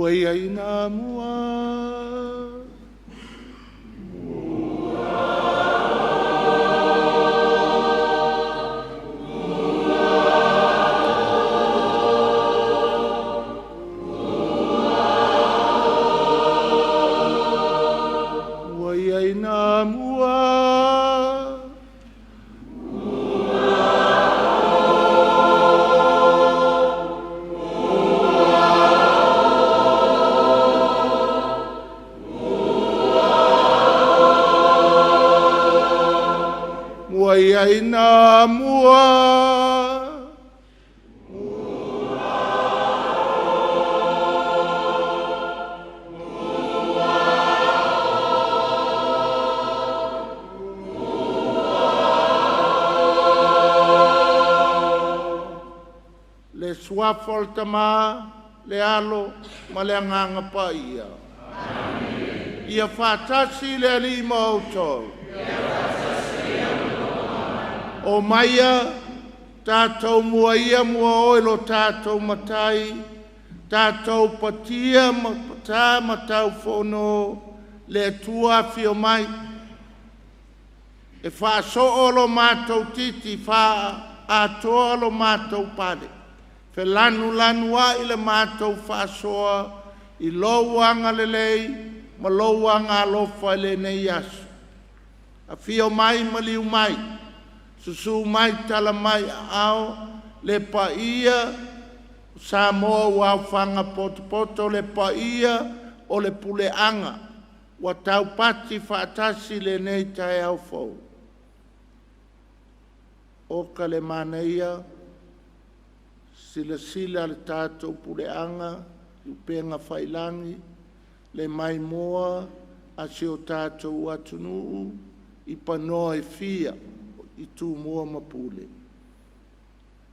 Ua ia ina mua. Ua ia ina mua. Ua ia ina mua. Le Suafa o le Tama, le Alo ma le Agaga Paia. Ia faatasi le Alii ma outou. Omaia tatou muaia muaoi lo tatou Matai, tatou patia ma pata ma taufono le Atua afio mai e faasoo lo matou titi, faaatoa lo matou pale, felanulanuai le matou faasoa i lou agalelei ma lou agaalofa i lenei aso. Afio mai maliu mai, susu mai tala mai aao le paia o Samoa ua aofaga potopoto, le paia o le puleaga ua taupati faatasi i lenei taeao fou. Oka le manaia, silasila le tatou puleaga i upega tafailagi le maimoa a si o tatou atunuu i panoa e fia i Tumua ma Pule.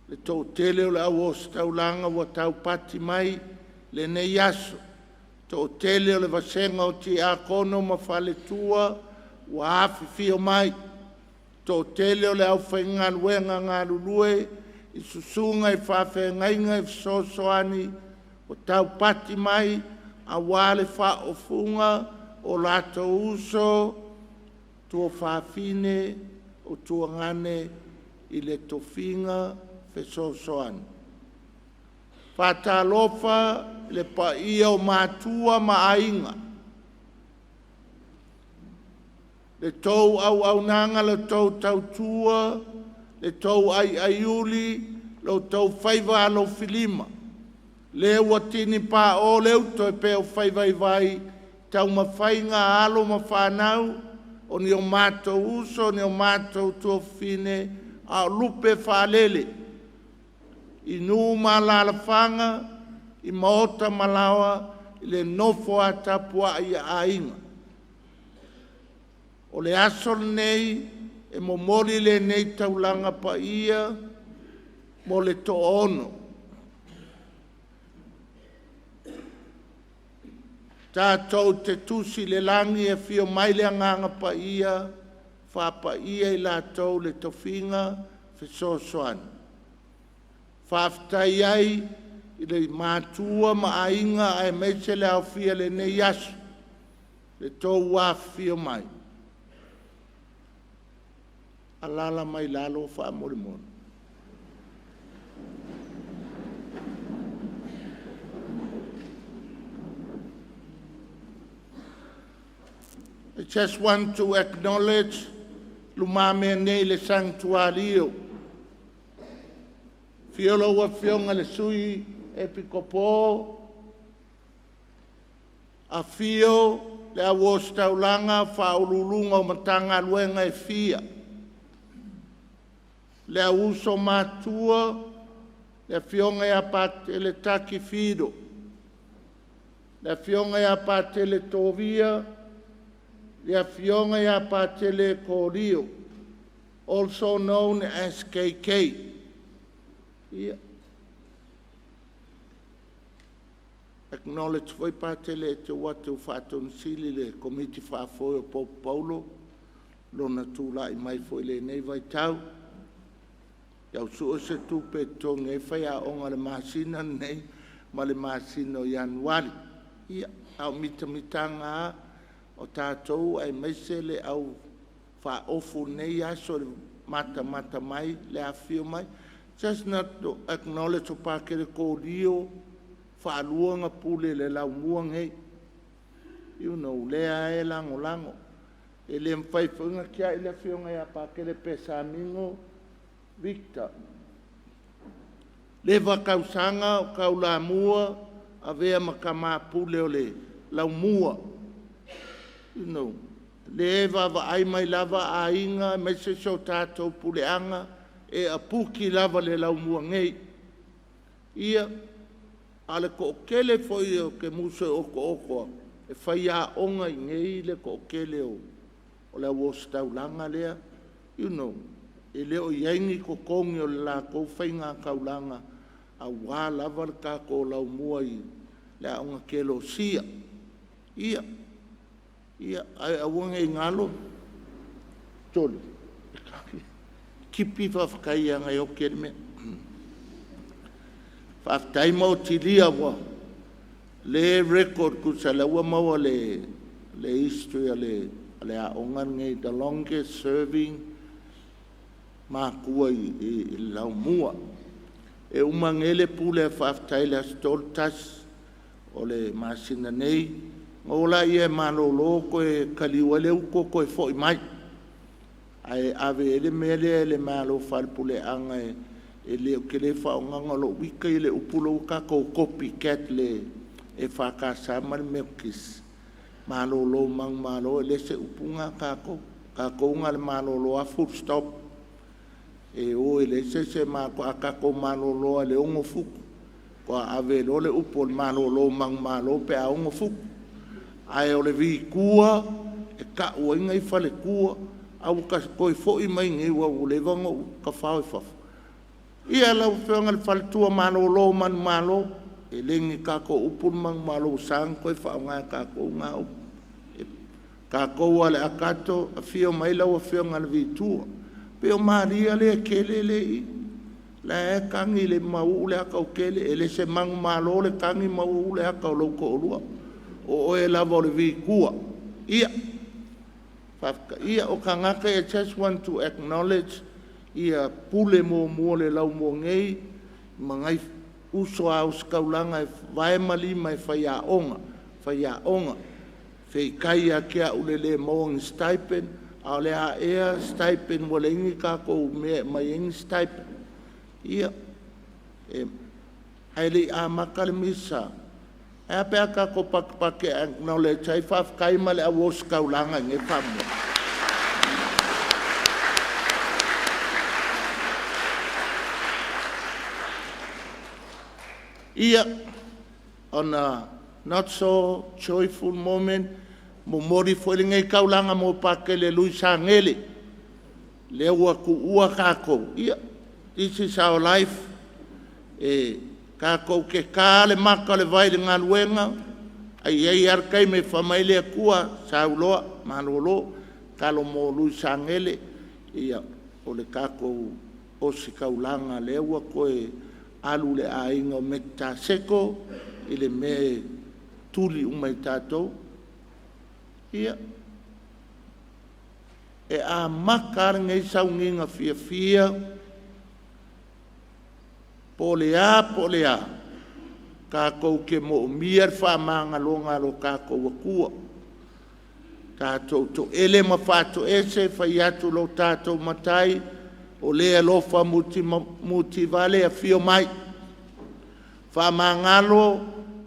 Le toatele o le au ositaulaga ua taupati mai lenei aso, toatele o le vasega o Tiakono ma Faletua ua afifio mai, toatele o le aufaigaluega galulue i susuga i faafeagaiga ma fesoasoani ua taupati mai aua le faaofoga o latou uso, tuafafine o tuagane i le tofiga fesoasoani. E faatalofa i le paia o Matua ma Aiga, le tou auaunaga, le tou tautua, le tou aiaiuli, lo outou faiva alofilima lea ua tinipao le uto e pei o faiva i vai i taumafaiga a alo ma fanau, o ni o matou uso, o ni o matou tuafafine a o lupe faalele i nuu ma alaalafaga, i maota ma laoa i le nofo a tapuai a aiga. O le aso lenei e momoli lenei taulaga paia mo le toaono, tatou te tusi i le lagi e afio mai le Agaga Paia, faapaia i latou i le tofiga fesoasoani. Faafetai ai i le matua ma aiga aemaise le aofia i lenei aso i le tou afifio mai. Alaala mai lalo faamolemole. I just want to acknowledge lumamea nei i le Sagitualio, afio lau Afioga i le Sui Epikopo, afio le Au Ositaulaga ma Faauluuluga o Matagaluega e fia, le au uso matutua le Afioga ia Patele Taki Fido, le Afioga ia Patele Tovia, le Afioga ia Patele Kolia, also known as KK. Ia, acknowledge foi Patele Eteuati ua faatonusili le Komiti Faafoe o Pope Paulo lona tulai mai foi i lenei vaitau. Tau sue se tupe e totogi ai faiaoga i le masina lenei ma le masina o Ianuari. Ia, a o mitamitaga lava o tatou aemaise le au faaofu i lenei aso i le matamata mai, le afifio mai. Just want to acknowledge o Pakele Kolia, e faalua ona pule i le Laumua nei. You know, lea lava e lagolago. E le mafai foi ona tiai le Afioga ia Pakele Pesamino Victor, leva tausaga o taulamua avea ma tama pule o le Laumua. You know, lea e vaavaai mai lava aiga aemaise si o tatou puleaga e aputi lava i le Laumua nei. Ia, a o le toatele foi ou te musu e otooto atu, e faiaoga i inei le toatele o le au ositaulaga lea. You know, e le o i ai ni totogi o le latou faiga taulaga aua lava le tatou Laumua i le Aoga Kenosia. Ia, ae aua ne i galo, sole, tipi faafetai leaga e oti ai le mea. Faafetai ma otilia ua lea e record tusa o lea ua maua i le history a le aoga lenei, the longest serving matua i le Laumua. E uma nei le pule faafetai i le aso 31 o le masina nei, ona o lea malolo toe taliu ai le uto toe foi mai, ae ave i ai le mea lea i le meaalofa a le puleaga. Ou te le faaaogaina o lou ita ia i le upu lea ua tatou copycat i le EFKS ma le Metotisi, malolo manumalo, e le o se upu lena a tatou. O tatou na o le malolo lava full stop. E o e leai se isi e ma… A tatou malolo lava i le 6 futu faatoa ave loa lea o le upu o le malolo manumalo pe a 6 futu. Ae o le vi tua e tau ai nai faletua, ae ua ta toe foi mai i inei aua ua leva ona ou tafao i fafo. Ia lau Afioga i le faletua malolo manumalo, e le o ni tatou upu le manumalo ua sa ona toe faaaoga e tatou na upu. O tatou lava o le Akato, afio mai lau Afioga i le Vii Tua, pei o Maria lea e tele lea e i i, la e tagi ma uu le ata o Kele. E le o se manumalo le tagi ma uu le ata o lou toalua, o oe lava o le Vi Tua. Ia, faafetai. Ia o tagata ia, just want to acknowledge Pule muamua o le Laumua nei ma nai uso a ositaulaga e vae ma lima e faiaoga, faiaoga. Faafetai ia te au i le le maua o ni stipend, a o le a ea stipend ua leai ni tatou mea e aumai ai ni stipend. Ia, ae le i amata le misa, ae a pe a tatou patupatu e acknowledge ai? Faafetai ma le au ositaulaga i inei faamolemole. Ia, on a not so joyful moment, e momoli foi lenei taulaga mo Pakele Louis Sagele lea ua tuua tatou. Ia, this is our life, e tatou te ta lava le mata o le vai i le galuega, ae i ai lava le taimi e fai mai ai le Atua, “Sau loa, malolo.” Tatalo mo Louis Sagele, o le tatou ositaulaga lea ua toe alu i le aiga o Metataseko i le mea e tuli uma e tatou. Ia, e amata lava lenei sauniga fiafia po o le a po o le a, tatou te moomia le faamagaloga a lo tatou Atua. Tatou toele ma faatoese, fai atu lo tatou Matai, o le alofa mutivale, afio mai, faamagalo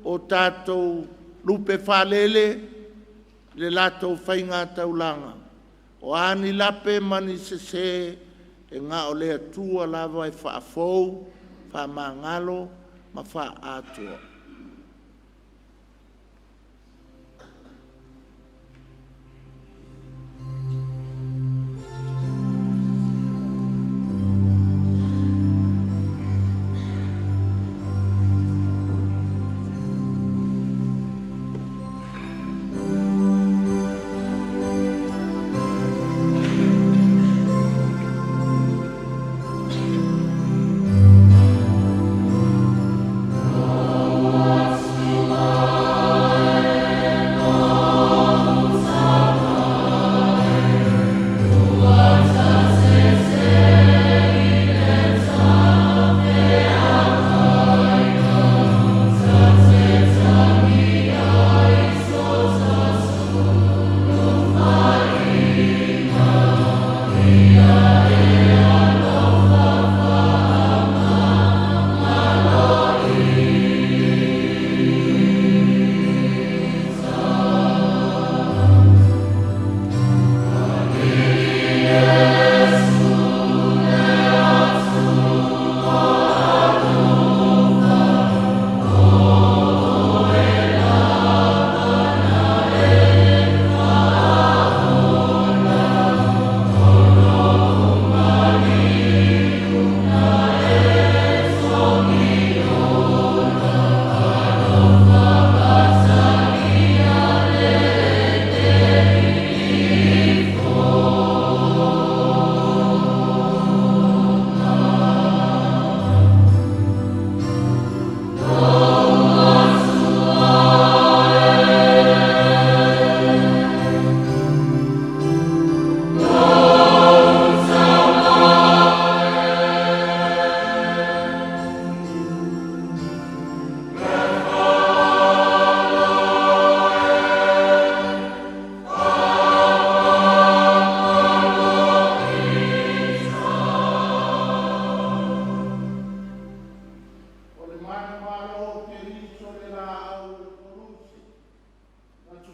o tatou lupe faalele i le latou faigataulaga. O a ni lape ma ni sese, e na o le Atua lava e faafou, faamagalo ma faaatoa.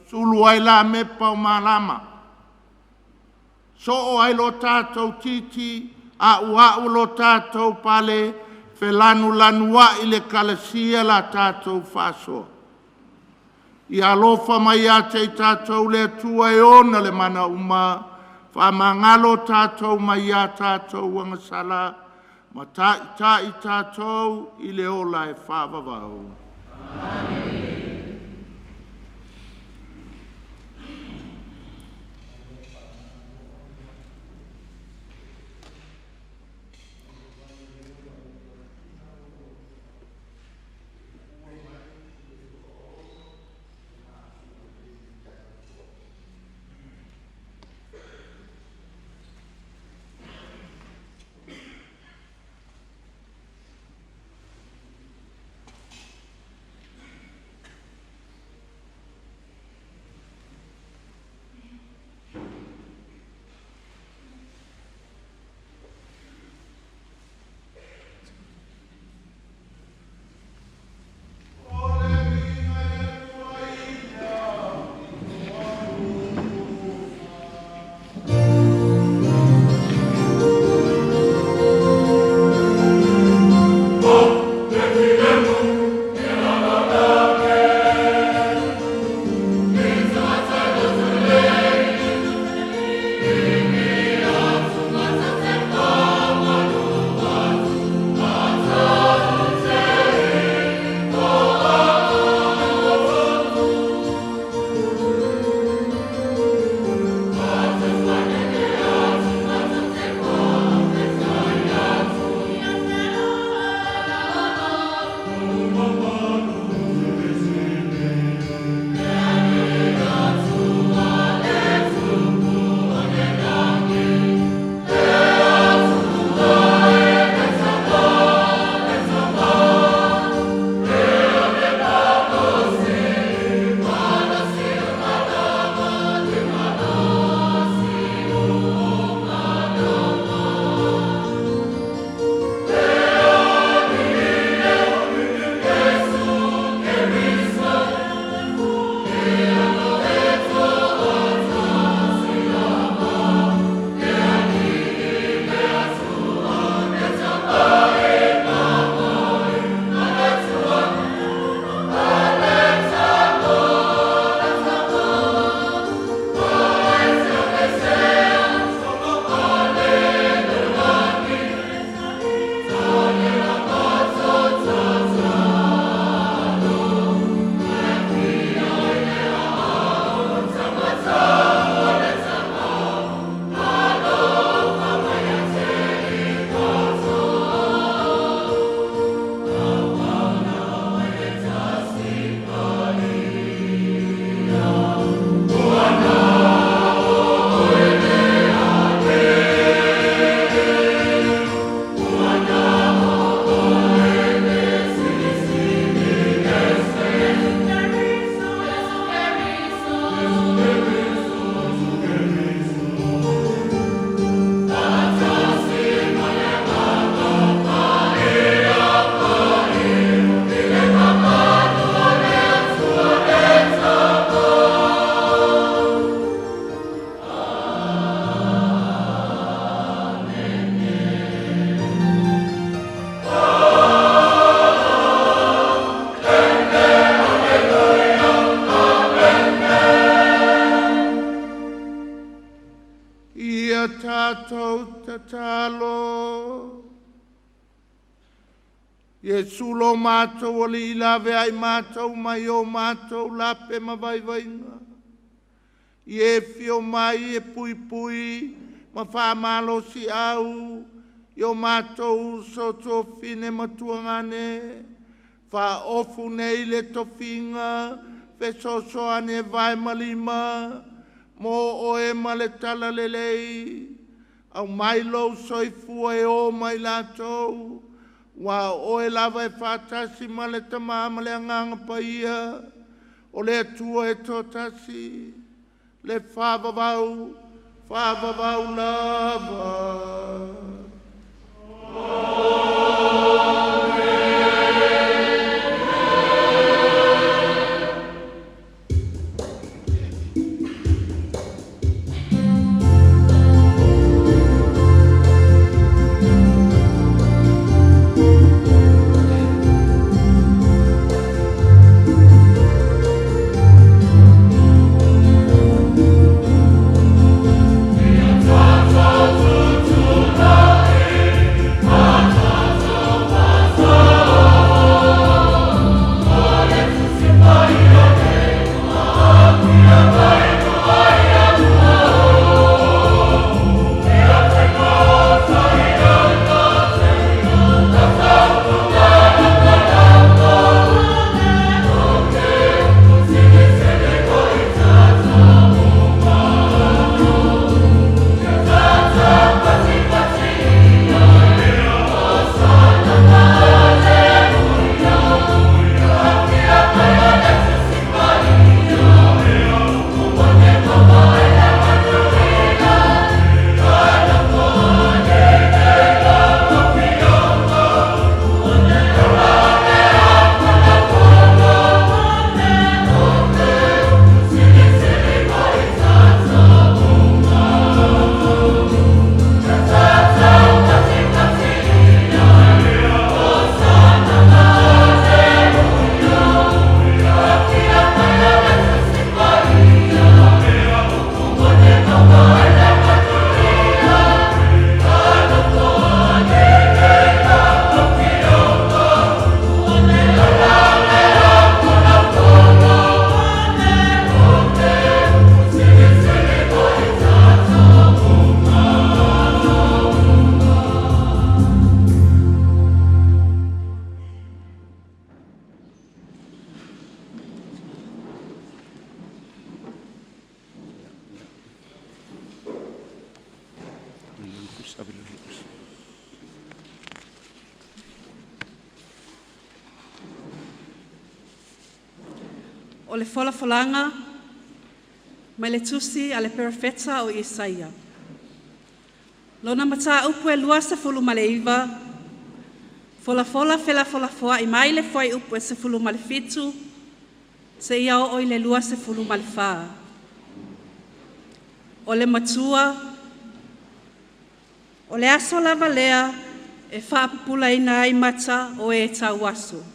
Sulu ai la mepa o malama, soo ai lo tatou titi, a'ua'u lo tatou pale, felanulanuai le kalasia la tatou faasoa. Ia alofa mai ia te i tatou le Atua e ona le mana uma, faamagalo tatou mai a tatou agasala, ma taitai tatou i le ola e faavavau. O le viiga i le Atua i lona Ia tatou tatalo. Iesu lo matou Alii, laveai matou mai o matou lape ma vaivaiga. Ia e afio mai e puipui ma faamalosiau i o matou uso tuafafine ma tuagane, faaofu nei le tofiga fesoasoani e vae ma lima mo oe ma le talalelei. Aumai lou soifua e o ma i latou, aua o oe lava e faatasi ma le Tama ma le Agaga Paia, o le Atua e toatasi, le faavavau, faavavau lava. O le folafolaga mai le tusi a le Perofeta o Isaia. Lona mataupu e 29, folafola felafolafoai mai le fuaiupu e 17 seia oo i le 24. O le matua, o le aso lava lea e faapupulaina ai mata o e tauaso.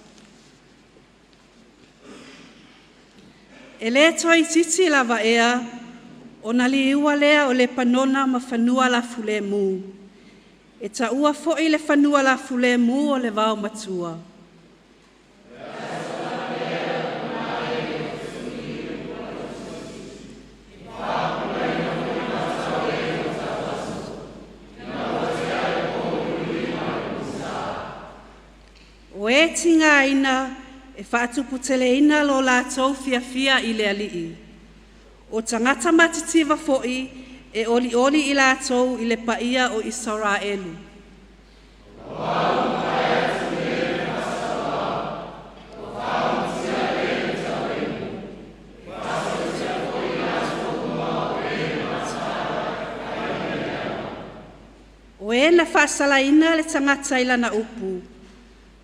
E le toe itiiti lava ea ona liua lea o Lepanona ma fanua lafulemu, e taua foi le fanua lafulemu o le vaomatua. O e tigaina e faatuputeleina lo latou fiafia i le Alii, o tagata matitiva foi e olioli i latou i le paia o Isaraelu. O e na faasalaina le tagata i lana upu,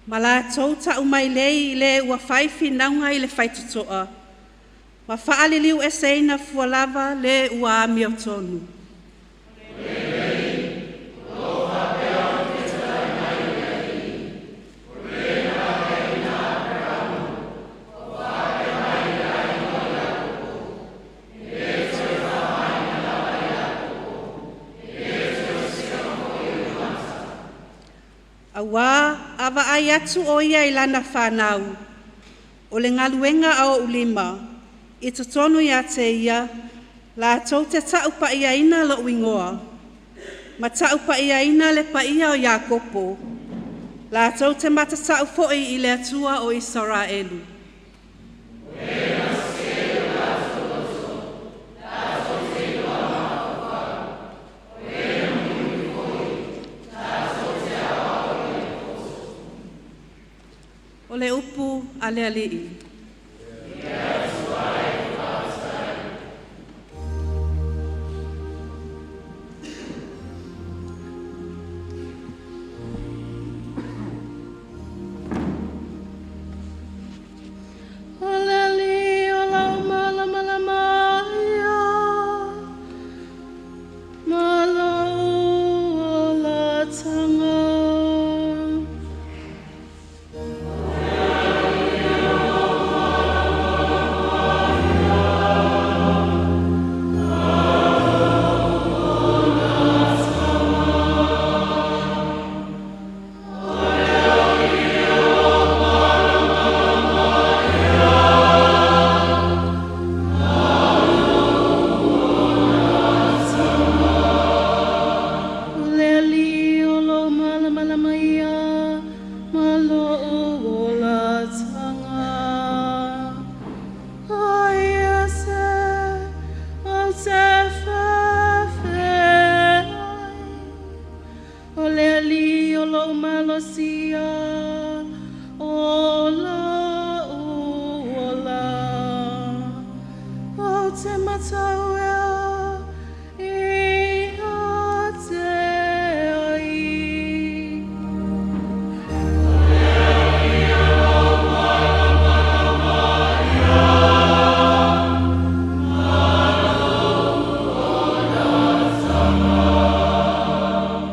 ma latou ta'umailei i le ua fai finauga i le faitotoa, ma faaliliueseina fualava le ua amiotonu. Auā a vaai atu o ia i lana fanau, o le galuega a o'u lima, i totonu ia te ia, latou te ta'upaiaina lo'u igoa, ma ta'upaiaina le paia o Iakopo, latou te matata'u foi i le Atua o Isaraelu. O le upu a le Alii. O le Alii o lou malamalama ia, ma lou olataga. O le Alii o lou malamalama ia, ma lou olataga. Ai ea se ou te fefe ai? O le Alii o lou malosi ia, o lou ola. Ou te matau ea ia te ai?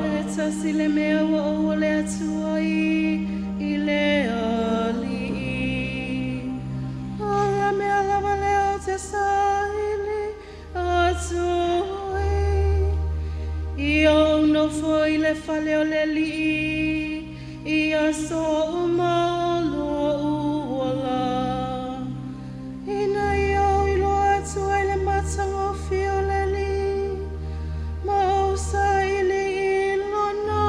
E tasi le mea ua ou ole atu ai i le Alii. O le mea lava lea ou te saili atu ai, ia ou nofo i le fale o le Alii i aso uma o lou ola, ina ia ou iloa atu ai le matagofie o le Alii, ma ou saili i lona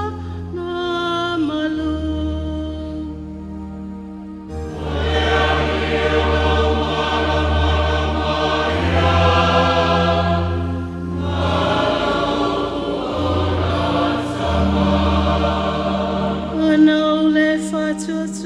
malu. Ana ou le faatuatua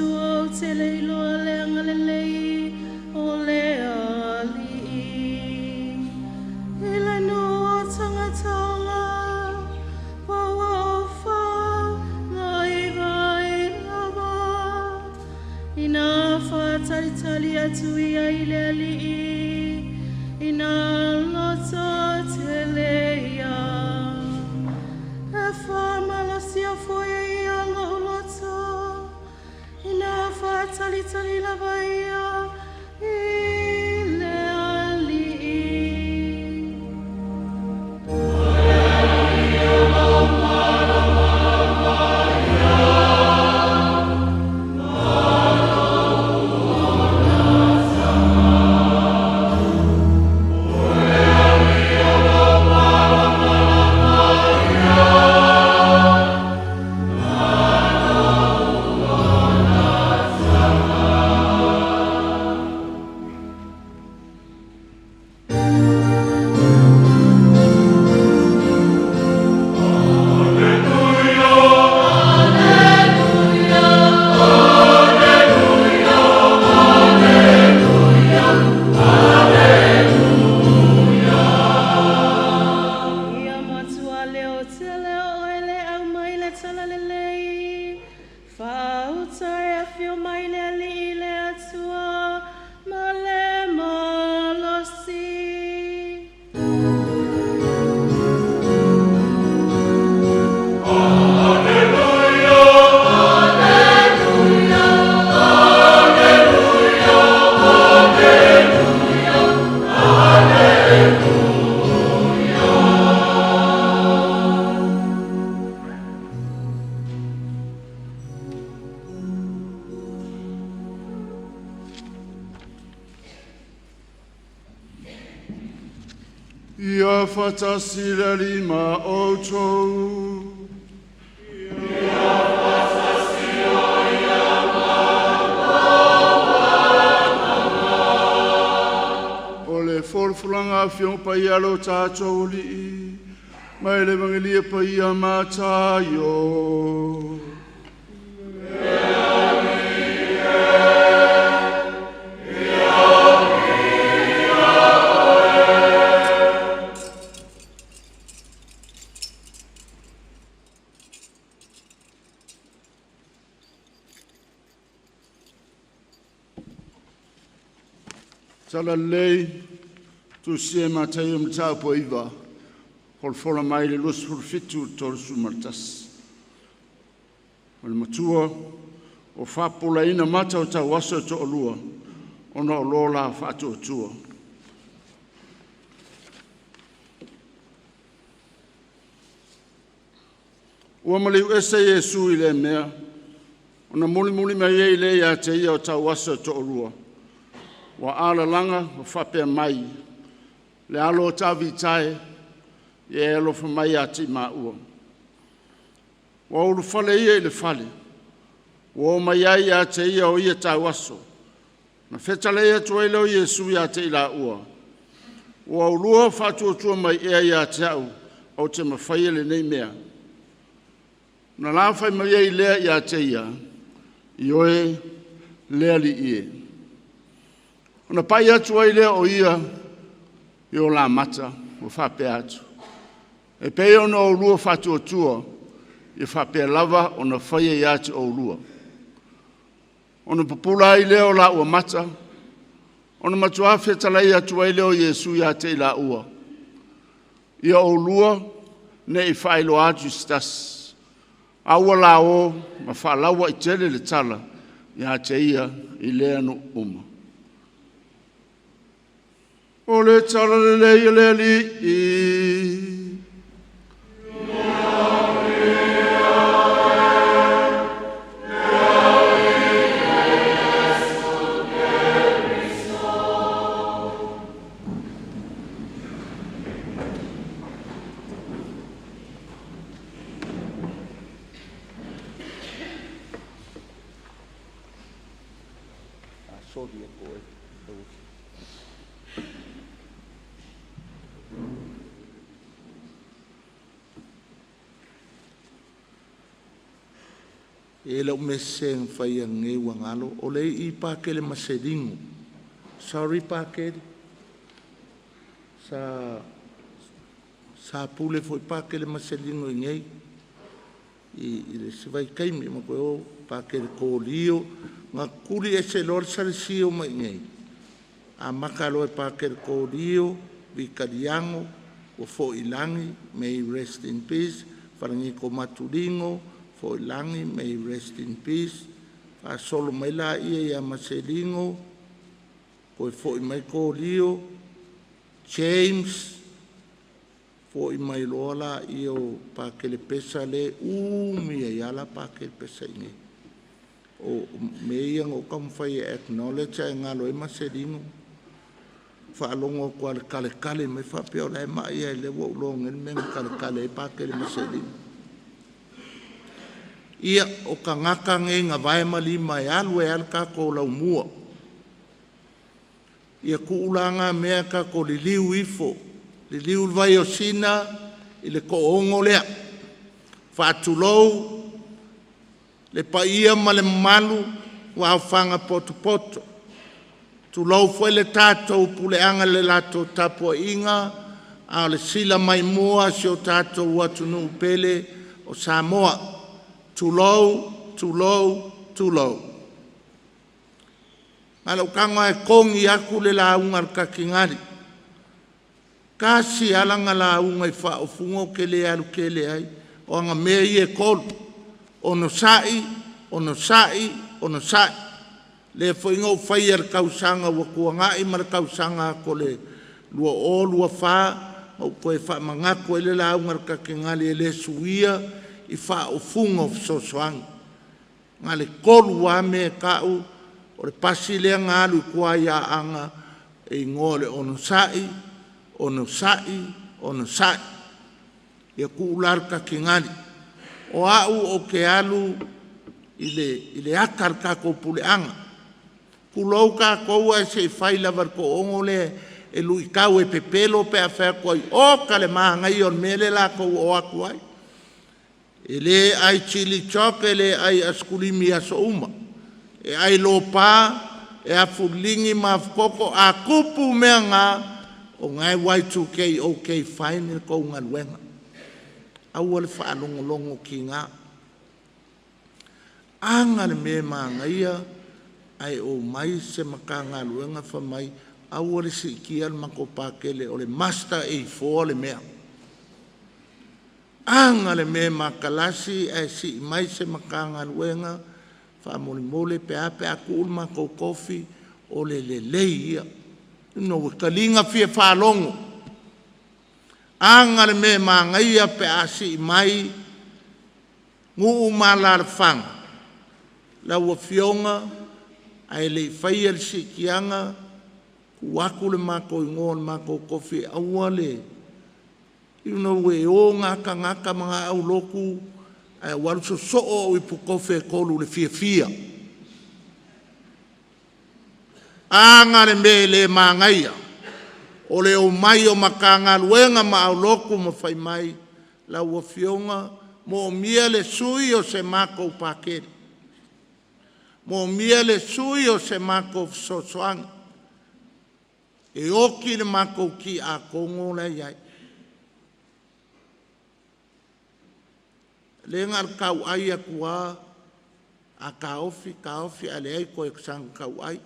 Ia faatasi le Alii ma outou. Ia faatasi ai ma lou agaga. O le folafolaga a Afioga Paia a lo tatou Alii, mai le Evagelia Paia a Mataio. Talalelei, tusia e Mataio Mataupu e 9, folafola mai le 27 i le 31. O le matua ua faapupulaina mata o tauaso e toalua ona o lo la faatuatua. Ua maliu ese Iesu i lea mea, ona mulimuli mai ai lea ia te ia o tauaso e toalua, ua alalaga ma faapea mai, “Le alo o Tavita e, ia e alofa mai ia te maua.” Ua ulufale ia i le fale, ua oo mai ai ia te ia o ia tauaso. Na fetalai atu ai lea o Iesu ia te i laua, “Ua oulua faatuatua mai ea ia te au ou te mafaia lenei mea?” Ona la fai mai ai lea ia te ia, “Ioe, le Alii e.” Ona pai atu ai lea o ia i o la mata ua faapea atu, “E pei ona oulua faatuatua, ia faapea lava ona faia ia te oulua.” Ona pupula ai lea o la ua mata, ona matua fetalai atu ai lea o Iesu ia te i laua, “Ia oulua ne i faailoa atu i se tasi.” A ua lao ma faalauaitele le tala ia te ia i lea nuu uma. O le Tala Lelei a le Alii. E le o mea sese na fai nei ua galo. O le i Pakele ma Seligo. Sorry Pakele. Sa sa pule foi Pakele ma Seligo i inei i le isi vaitaimi ma toe o Pakele Kolio na tutuli ese loa le salesio mai i inei, amata loa e Pakele Kolio, Vitaliano ua foi i lagi, may he rest in peace, Falaniko Matulino foi i lagi, may he rest in peace. Faasolo mai laia ia Maselino, toe foi mai Kolio, James, foi mai loa laia o Pakele Pesa lea e umi ai lava la Pakele Pesa i inei. O mea ia na ou taumafai e acknowledge ae galo ai Maselino. Faalogo atu lava i le taletale mai faapea o la e mai ai lea ua ou iloa nei le mea na taletale ai Pakele ma Selino. Ia, o tagata nei na vae ma lima e alu ai lava le tatou laumua. Ia tuu la na mea tatou liliu ifo, liliu le vai o Sina i le toaono lea. Faatulou le paia ma le mamalu ua aofaga potopoto. Tulou foi le tatou puleaga i le latou tapuaiga, a o le sila maimua a si o tatou atunuu pele o Samoa. Tulou, tulou, tulou. Na o lou tago lava e togi atu le lauga a le tatingali. Tasi lava lana lauga i faaupuga ou te le alu tele ai, o ana mea ia e tolu: onosai, onosai, onosai. Lea foi na ou faia i le tausaga ua tuanai ma le tausaga atu o le 2024 na ou toe faamanatu ai le lauga a le tatingali e le suia i faaupuga o fesoasoani. Na o le tolu lava mea e tau, o le pasi lea na alu i tua i Aana e igoa o le onosai, Ono sa'i, ono sa'i. Ia ku'ulā le takigali. O a'u ou te alu i le ata a le tatou puleaga. Tulou tatou ae se i fai lava i le toaono lea e luitau e pepelo pe a fai atu ai, oka le manaia o le mea lea latou o atu ai. E le ai chili choc, e le ai aisakulisi i aso uma. E ai lopa, e afuleligi ma afutoto. A tupu mea na, o na e Y2K OK fine le tou galuega. Aua le faalogologo tiga. Aga le mea e manaia ae omai se Matagaluega fai mai aua le siitia le matou pakele o le Master A4 le mea. Aga le mea e matalasi ae sii mai se Matagaluega faamolemole pe a pe a tuu le matou tofi o le lelei ia. Ina ua taliga fia faalogo. Aga le mea e manaia pe a sii mai nuu ma alaalafaga lau Afioga ae le i faia le siitiaga tuu atu le matou igoa o le matou tofi e aua le you know e o na tagata ma na aulotu ae ua alu sosoo au iputofe e tolu i le fiafia. Aga le mea e le manaia o le omai o Matagaluega ma aulotu ma fai mai lau Afioga moomia le sui o se matou pakele, moomia le sui o se matou fesoasoani e oti le matou tiakono la e i ai. Le na o le tauai atu lava a taofi, taofi ae leai toe saga tauai.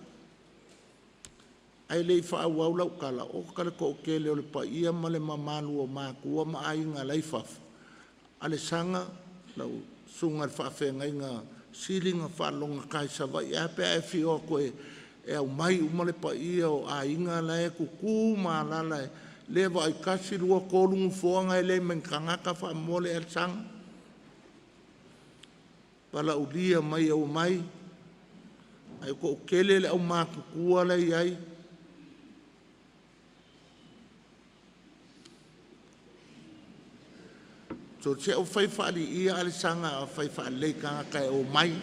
Ae le i faaauau lau tala, oka le toatele o le paia ma le mamalu o matua ma aiga la e i fafo, Alesana, lau susuga i le faafeagaiga sili ona faalogogata i Savaii. Ae a pe a e afio atu e aumai uma le paia o aiga la e tutu ma alaala e vaai 1, 2, 3 nofoa na e leai ma ni tagata faamolemole Alesana. Valaaulia mai e omai, ae toatele le aumatutua la e i ai. Sole se aua fai faaliia Alesana, fai faalelei i tagata e omai.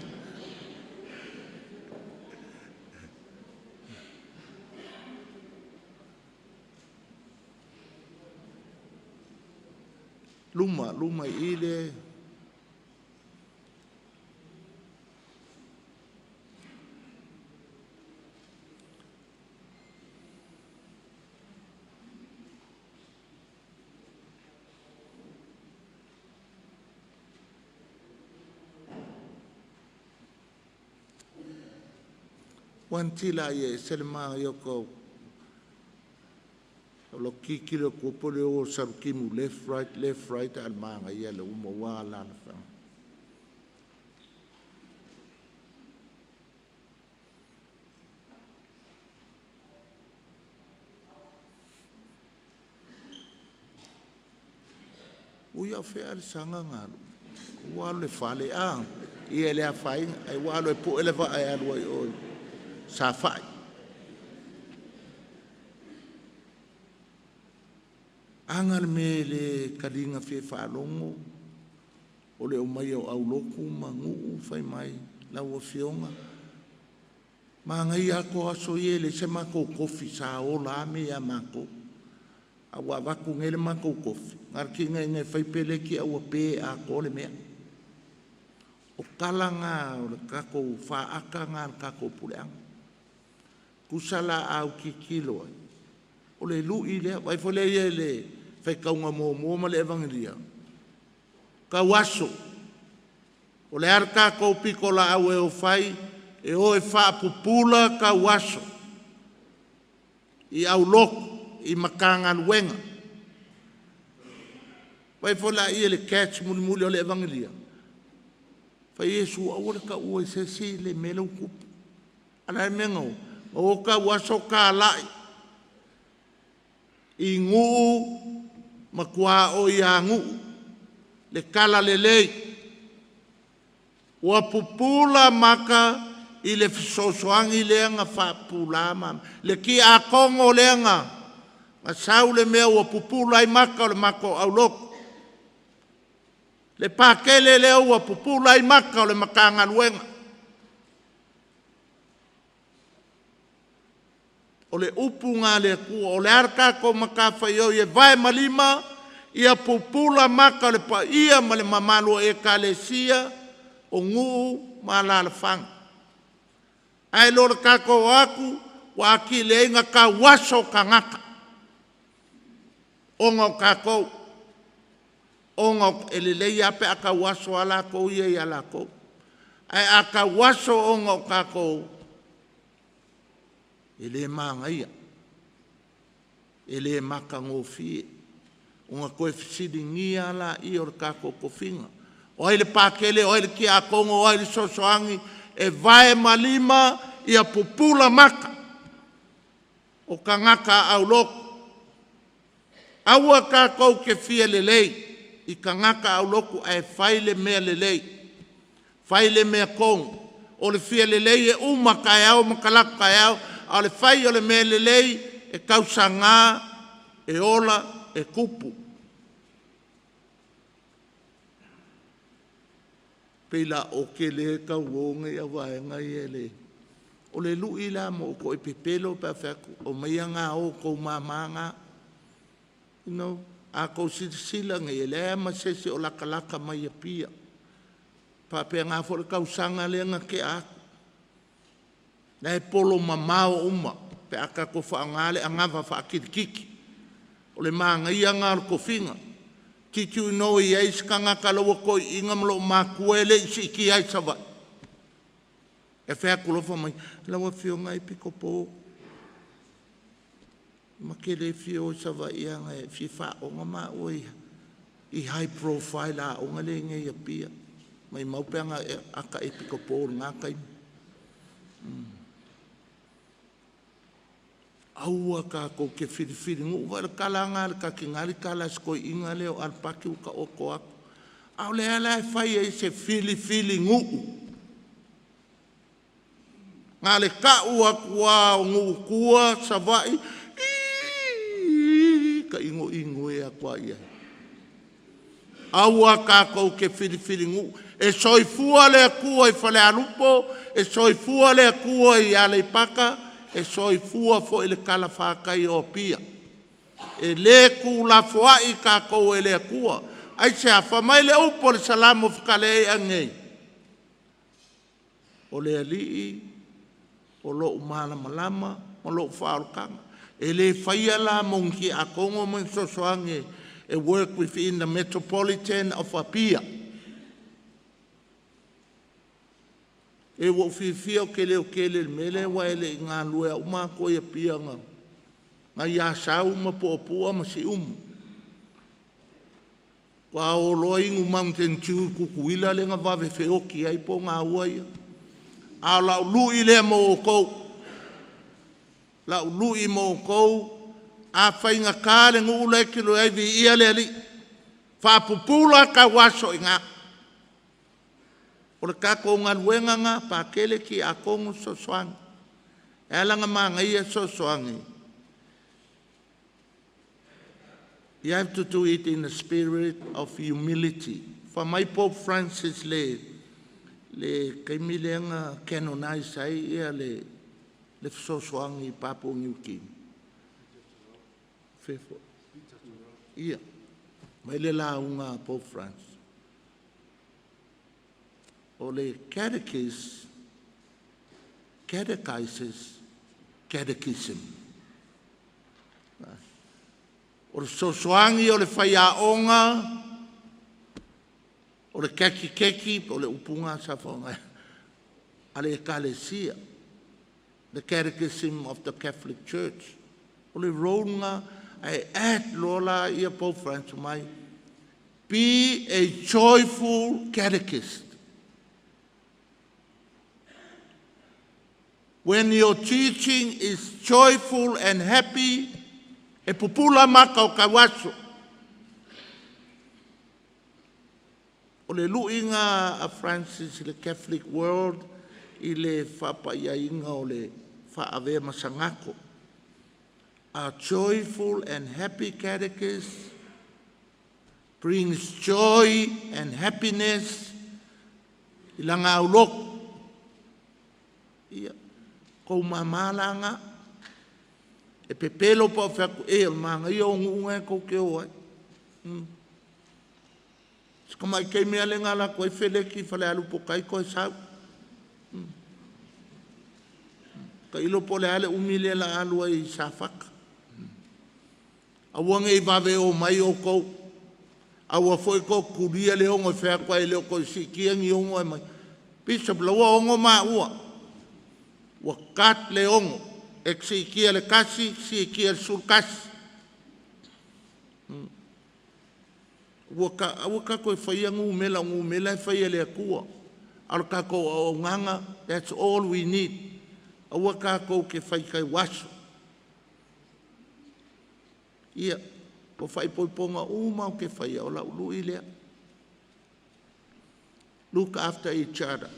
Luma, luma i i le One tila ia e ese le manaia o ka o tilotilo atu po o le o salutimu left right left right a o le manaia le uma ua alaalafaga. Ui a o fea Alesana na alu? Ua alu i le fale a? Ia e le afaina, ai ua alu e pue le vaa e alu ai i o i Safai. Aga le mea e le taliga fia faalogo o le omai o aulotu ma nuu fai mai lau Afioga manaia ato aso ia e leai se matou tofi sa ola lava mea ia matou. A ua avatu nei le matou tofi na o le tigaina e fai peleti ae ua pe atoa le mea. O tala na o le tatou faata na o le tatou puleaga. Tusa la a autilotilo ai, o le lui lea. Vaai foi lea i ai i le faitauga muamua ma le Evagelia, tauaso. O le a le tatou pitolaau e o fai? E o e faapupula tauaso i aulotu, i Matagaluega. Vaai foi la i le catch mulimuli o le Evagelia, fai Iesu aua le taua i se isi le mea lea ua tupu. A o le a le mea na o? Na o tauaso talai i nuu ma tuaoi a nuu le talalelei. Ua pupula mata i le fesoasoani lea na faapupula ma le tiakono lea na Na sau le mea ua pupula ai maka o le matou aulotu. Le pakele lea ua pupula ai maka o le Matagaluega. O le upu na le Atua, o le a le tatou matafaioi e vae ma lima, ia pupula maka o le paia ma le mamalu o Ekalesia, o nuu ma alaalafaga. Ae lo le tatou o atu, ua atili ai ona tauaso tagata ona o tatou, ona e lelei lava pe a tauaso lava latou ia ia latou. Ae a tauaso ona o tatou, e le manaia, e le matagofie, ona toe fesiligia lava lea o le tatou tofiga. O ai le Pakele, o ai le Tiakono, o ai le Fesoasoani e vae ma lima ia pupula maka o tagata aulotu. Aua tatou te fia lelei i tagata aulotu ae fai le mea lelei, fai le mea tonu. O le fia lelei e uma taeao ma talaatu taeao, a o le fai o le mea lelei e tausaga, e ola, e tupu. Pei la o tele e tau o nei vaega ia e le. O le lui la mo outou e pepelo pe a fai atu, omaia na o outou mama na. You know, a tou silasila nei, e leai lava ma se isi o latalata mai Apia. E faapena foi le tausaga lea na tea atu. La e polo mamao uma pe a tatou faaaoga le anava faakilikiti. O le manaia lena o le tofiga. Did you know e i ai isi tagata la ua toeaiina ma loomatutua e le i siitia i Savaii? E fai atu loa fai mai, lau Afioga e pitopo, ma te le fia o i Savaii leaga e fia faaaoga maua i high profile aoga lea e i inei i Apia. Maimau pe ana ata e pitopo i lena taimi. Aua tatou te filifili nuu. Vaai le tala lena a le tatinali tala a si toeaina lea o Alapati ua taoto atu. A o lea la e fai ai se filifili nuu. Na o le tau atu lava o nuu i tua, Savaii, ii ta inoino e atu lava i ai. Aua tatou te filifili nuu. E soifua le Atua i Falealupo, e soifua le Atua i Aleipata, e soifua foi i le talafatai o Apia. E le tuulafoai tatou e le Atua. Aisea? Fai mai le upu a le Salamo fekaleai nei, o le Alii o lou malamalama ma lou faaolataga. E le faia la mo ni tiakono ma ni fesoasoani e work within the metropolitan of Apia. E ua ou fiafia ou te leotele i le mea lea aua e le i galulue uma matou i Apia na i Asau ma Puapua ma Siumu. Faatoa o loa inu Mountain Dew i Tutuila lea na vave feoti ai pogaua ia. A o lau lui lea mo outou, lau lui mo outou, a faigata le nuu la e te i ai, viia le Alii, faapupula tauaso i ina. O le tatou galuega lena, Pakele, Tiakono, Fesoasoani. E ala ona manaia fesoasoani, you have to do it in the spirit of humility. Fai mai Pope Francis le taimi lea na canonize ai ia le fesoasoani i Papua New Guinea. Ia, mai le lauga a Pope Francis. O le catechist catechizes catechism. O le fesoasoani o le faiaoga, o le kekikeki po o le upu lena sa faaaoga a le Ekalesia, the Catechism of the Catholic Church. O le role lena, ae add loa la ia Pope Francis mai, be a joyful catechist. When your teaching is joyful and happy, e pupula maka o tauaso. O le luiga a Francis i le Catholic World i le faapaiaina o le faavea ma sagato. A joyful and happy catechist brings joy and happiness i laga aulotu. Ia, kou mamalaga e pepelo pa o feaku e o manga ia o nuu ngai kou ke o ai. Sika mai kei mea le ngala ko e feleki fale alu po kai ko e sau. Ka ilo po le ale umi le la alu ai sa faka. Aua nge i vave o mai o kou. Aua foi ko kulia le ongo e feaku ai le o ko sikia ni ongo e mai. Bishop laua ongo ma ua. Ua kat le ongo. E sikia le kasi, sikia le sul kasi. Ua ka aua ka koe whaia ngu mela ngu mela e whaia le akua. Alo ka ko au nganga, that's all we need. Aua ka ko ke whai kai waso. Ia, o whai poiponga uma o ke whaia o la ulu i lea. Look after each other.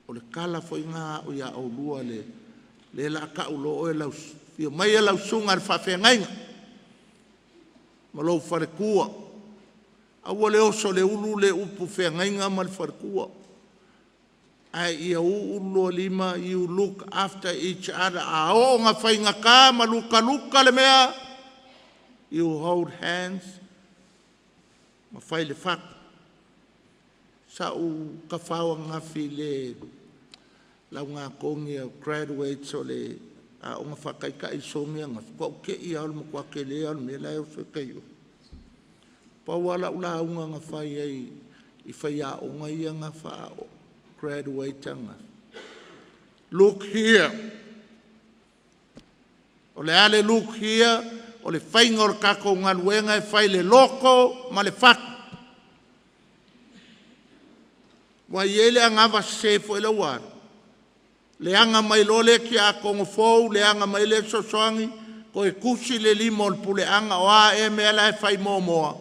O le kala foi ngā o ia o lua le le la ka ulo o e lau fia mai e lau sunga le whawhengainga. Ma lou wharekua. Aua le oso le ulu le upu whengainga ma le wharekua. Ai ia u ulu lima, you look after each other. A o ngā whainga ka ma luka luka le mea. You hold hands. Ma whai le whaku. Sa u ka whawa ngā fi le lau ngā kongi o graduates o le a o ngā whakaika i songi ngā whakau ke i au makua ke le au me lai o whakaio. Paua la ula unga ngā whai ai i whai a o ngā ia ngā wha o graduate ngā. Look here. O le ale look here, o le whainga o le kako ngā luenga e whai le loko ma le whaku. Wa i ele anga va se fo ele wara. Le anga mai lo le ki a kongo fou, le anga mai le sosoangi, ko e kusi le lima o le pule anga o a e mea la e whai moa.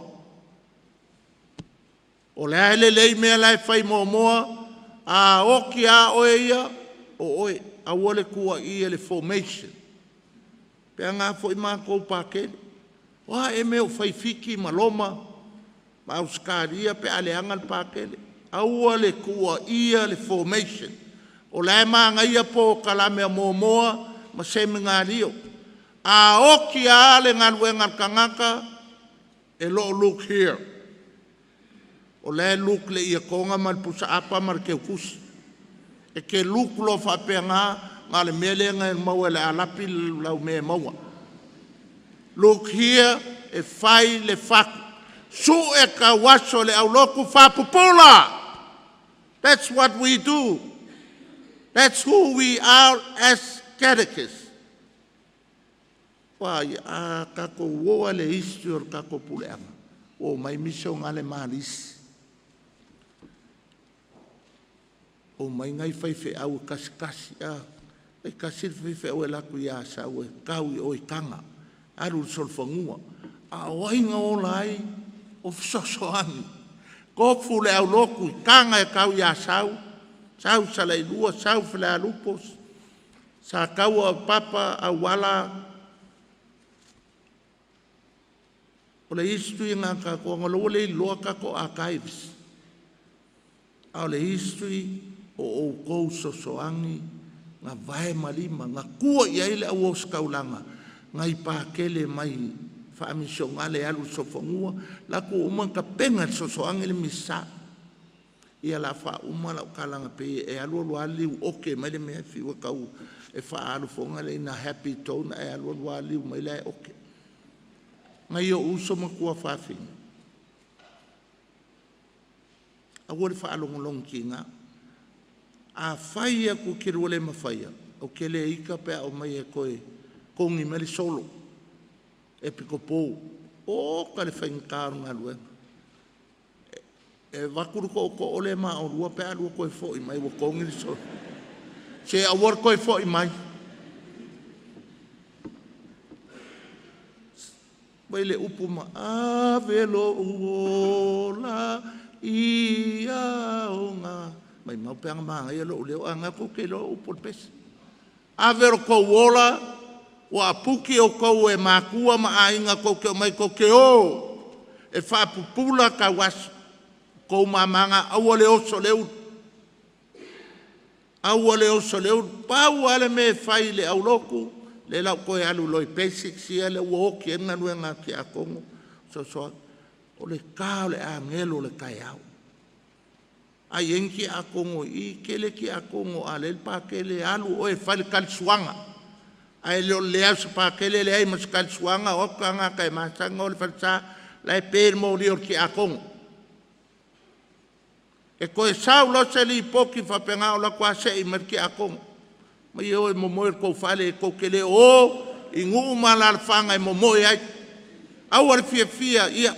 O le aele le mea la e whai moa, a oki a oe ia, o oe, a ua le kua i le formation. Pe anga fo i mākou pākele. O a e mea o whai fiki ma loma, ma auskaria pe ale anga le pākele. Aua le kua ia le formation. O le ema ia po kalamea moa ma se mingario. A oki a le ngaluenga kangaka e lo look here. O le look le ia konga ma le pusa apa ma le keukusi. E ke look lo whapea ngā ngā le mele ngā maua le alapi lau me maua. Look here e whai le whaku. Su e ka waso le auloku whapupula. That's what we do. That's who we are as catechists. Wai a kako woa le history o kako puleanga. O mai miso ngā le malisi. O mai ngai whai whe au kasi kasi a. E kasi whai whe au e laku ia sa au e kau i o i kanga. Aru solfangua. A o ai ngā ola ai o whasosoangi. Kofu le au loku i kanga e kau ia sau. Sau sa le lua, sau fele alupos. Sa kau o papa au wala. O le history ngā kako, ngā loa le loa kako archives. A o le history o o kou sosoangi, ngā vae malima, ngā kua i aile au o skaulanga, ngā i pākele mai whaamisio ngā le alu sofangua, la ku uma ka penga sosoangi le misa. Ia la wha uma la ukalanga pe e alu alu aliu oke mai le mea fiwa kau e wha alu fonga le ina happy tone e alu alu aliu mai le oke. Ngai o uso makua whawhina. Aua le whaalongolong ki ngā. A whai aku ke rua le mawhaia. O ke le ika pea o mai e koe kongi mele solo. E piko pō. O ka le whaingā ngā luenga. E wakuru ko ko ole ma o rua pea rua koe fo i mai wa kongi le solo. Se aua koe fo i mai. Wai le upu ma avelo uola ia o ngā. Mai mau peanga maanga ia lo leo anga ko ke lo upu le pesi. Avelo ko uola Ua apuki outou e makua ma aiga tou te omai tou te o e faapupula tauaso. O outou mama na, aua le oso i le ulu. Aua le oso i le ulu. Pau lava le mea e fai i le aulotu, lea la ou toe alu loa i basics ia lea ua oti ai le galuega a tiakono fesoasoani, o le ta o le agelo o le taeao. A i ai ni tiakono i i, e tele tiakono a leai le Patele, alu oe e fai le talisuaga. Ae le o le leai o se Patele leai ma se talisuaga, o atu tagata e masani ona o i le falesa la e pe le moli o le tiakono. E toe sau loa se lipoti faapena, o alu atu lava se'i mai le tiakono, omai e o e momoe i le tou fale, tou te le o o i nuu ma alaalafaga e momoe ai. Aua le fiafia, ia,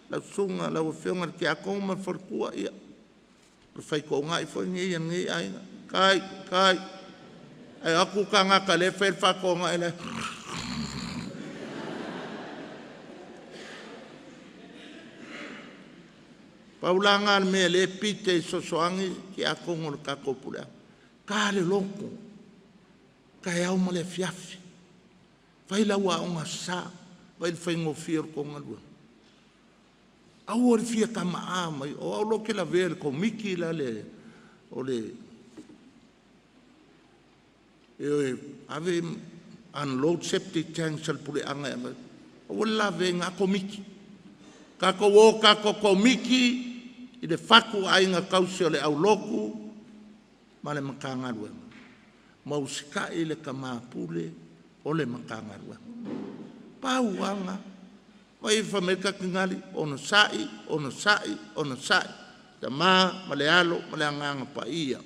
lau susuga lau Afioga i le Tiakono ma le faletua, ia, o le faitoonai foi lenei a lenei aiga. Tai, tai. Ae o atu tagata o lea e fai le faatoonai la e Pau la lena o le mea o lea e pite i fesoasoani tiakono o le tatou puleaga. Ta le loto, taeao ma le afiafi. Fai lau Aoga Aso Sa, vaai i le faigofie o le tou galuega. Aua le fia tama'a mai, o au la ou te lavea i le Komiti la o le e o e ave ma unload septic tanks a le puleaga e ave. Aua le lavea i na Komiti. Tatou o tatou komiti i le fatu aiga tausi o le aulotu ma le Matagaluega ma usitai le tama pule o le Matagaluega. Pau lava lena. Vaai fai mai le taligali, onosai, onosai, onosai, Tama ma le Alo ma le Agaga Paia.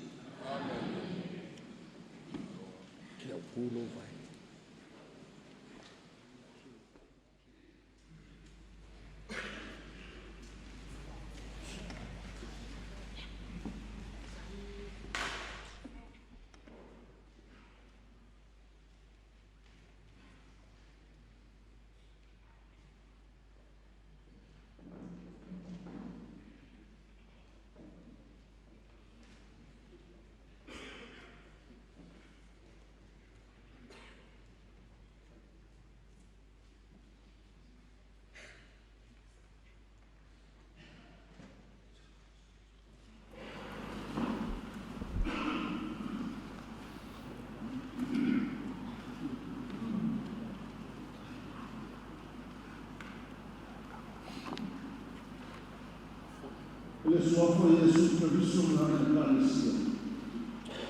I le Suafa o Iesu Keriso ma Lana Ekalesia,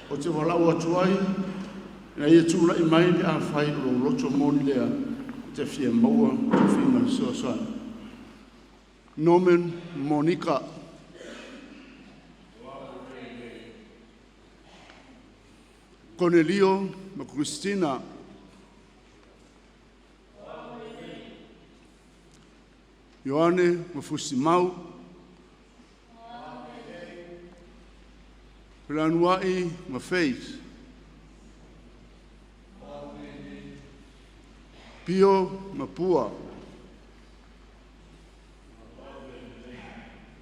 ou te valaau atu ai ina ia tulai mai pe afai o lou loto moni lea e te fia maua tofiga fesoasoani. Norman Monika. Konelio ma Christina. Ioane ma Fusimau. FelanUaʻi ma Faith. Pio ma Pua.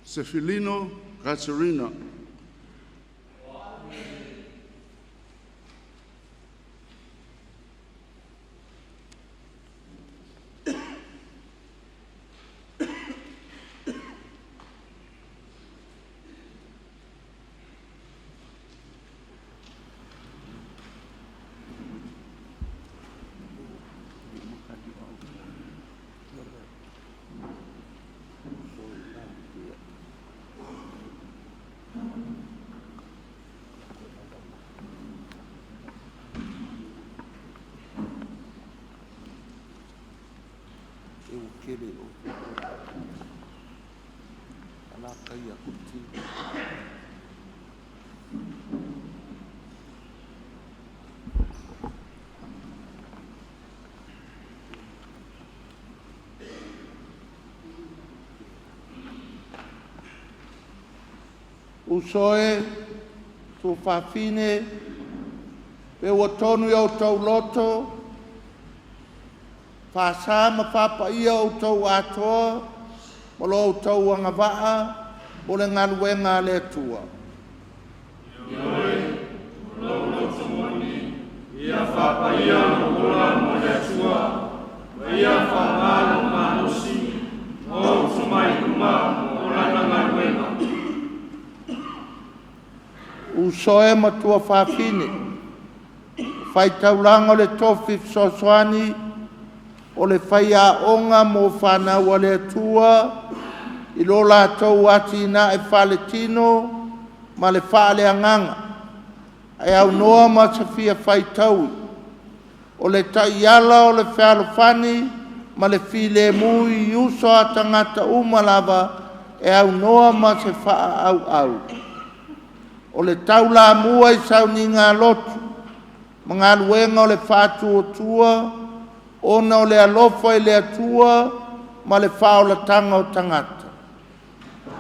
Sefilino Caterina. Uso e, tuafafine, pe ua tonu i outou loto, faasa ma faapaia outou atoa ma lo outou agavaa mo le galuega a le Atua. Ioe, o lou loto moni, ia faapaia lou ola mo le Atua, ma ia faaaoga lou malosi ma ou tomai uma mo Lana galuega. Uso e ma tuafafine, faitaulaga o le tofi fesoasoani o le faiaoga mo fanau a le Atua i lo latou atinae faaletino ma le faaleagaga, ae aunoa ma se fia faitaui. O le taiala o le fealofani ma le filemu i uso a tagata uma lava e aunoa ma se faaauau. O le taulamua i sauniga lotu ma galuega o le faatuatua ona o le alofa i le Atua ma le faaolataga o tagata.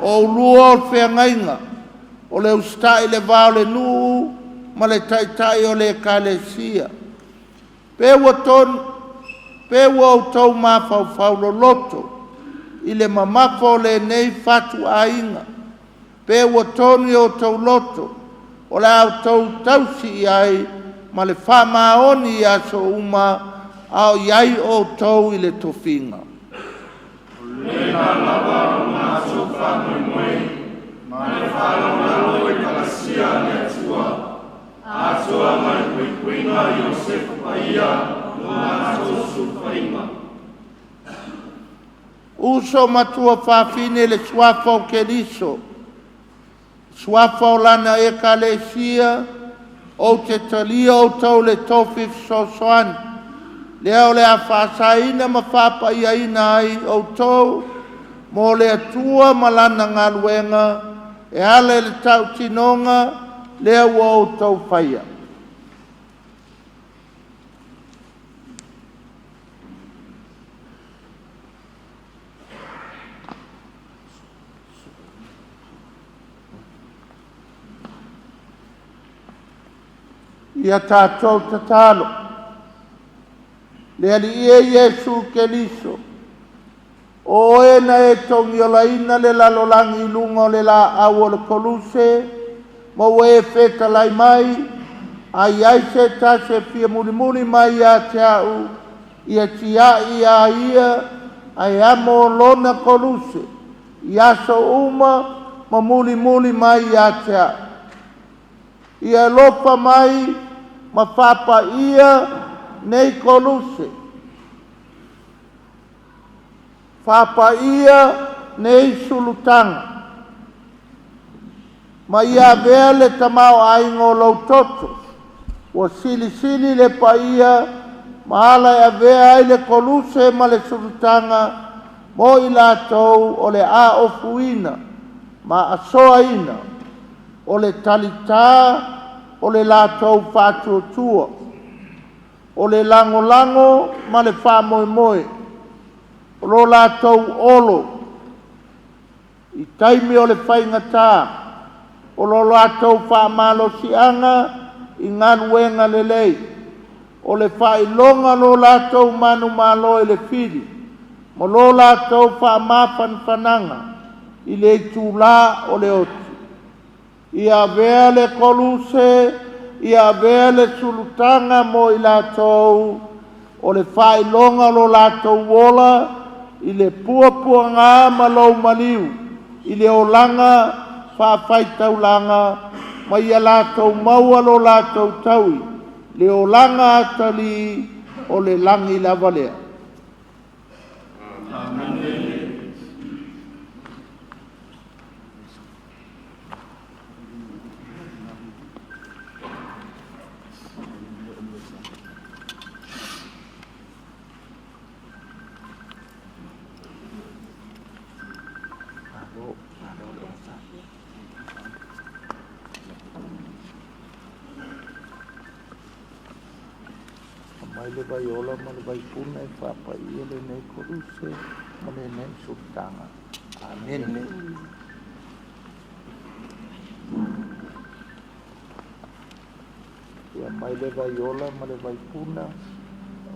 O oulua o le feagaiga, o le usitai i le va o le nuu ma le taitai o le ekalesia. Pe ua outou mafaufau loloto i le mamafa o lenei fatuaiga, pe ua tonu i o outou loto, o le a outou tausi i ai ma le faamaoni i aso uma a o i ai outou i le tofiga. O lena lava lo matou faamoemoe ma le faalalolalo i Ekalesia a le Atua, atoa ma le puipuiga a Iosefa Paia lo matou sulufaiga. Uso ma tuafafine, le suafa o Keriso, suafa o lana ekalesia, ou te talia outou i le tofi fesoasoani, lea o le a faasaina ma faapaiaina ai outou mo le Atua ma Lana galuega e ala i le tautinoga lea ua outou faia. Ia tatou tatalo. Le Alii e Iesu Keriso, o Oe na e togiolaina le lalolagi i luga o le laau o le koluse, ma ua e fetalai mai, a i ai se tasi e fia mulimuli mai ia te a'u, ia tiai a ia ae amo lona koluse i aso uma ma mulimuli mai ia te a'u. Ia alofa mai ma faapaia nei koluse, faapaia nei sulutaga, ma ia avea le tamaoaiga o lou toto, ua silisili le paia ma ala e avea ai le koluse ma le sulutaga mo i latou o le a ofuina ma asoaina o le talitā o le latou faatuatua, o le lagolago ma le faamoemoe, o lo latou olo i taimi o le faigata, o lo latou faamalosiaga i galuega lelei, o le faailoga o lo latou manumalo i le fili, ma lo latou faamafanafanaga i le itulā o le oti. Ia avea le koluse, ia avea le sulutaga mo i latou, o le faailoga o lo latou ola i le puapuaga ma lou maliu, i le olaga faafaitaulaga, ma ia latou maua lo latou taui, le olaga atalii o le lagi lava lea. Aumai le vaiola ma le vaipuna e faapaia lenei koluse ma lenei sulutaga. Amene. Ia aumai le vaiola ma le vaipuna,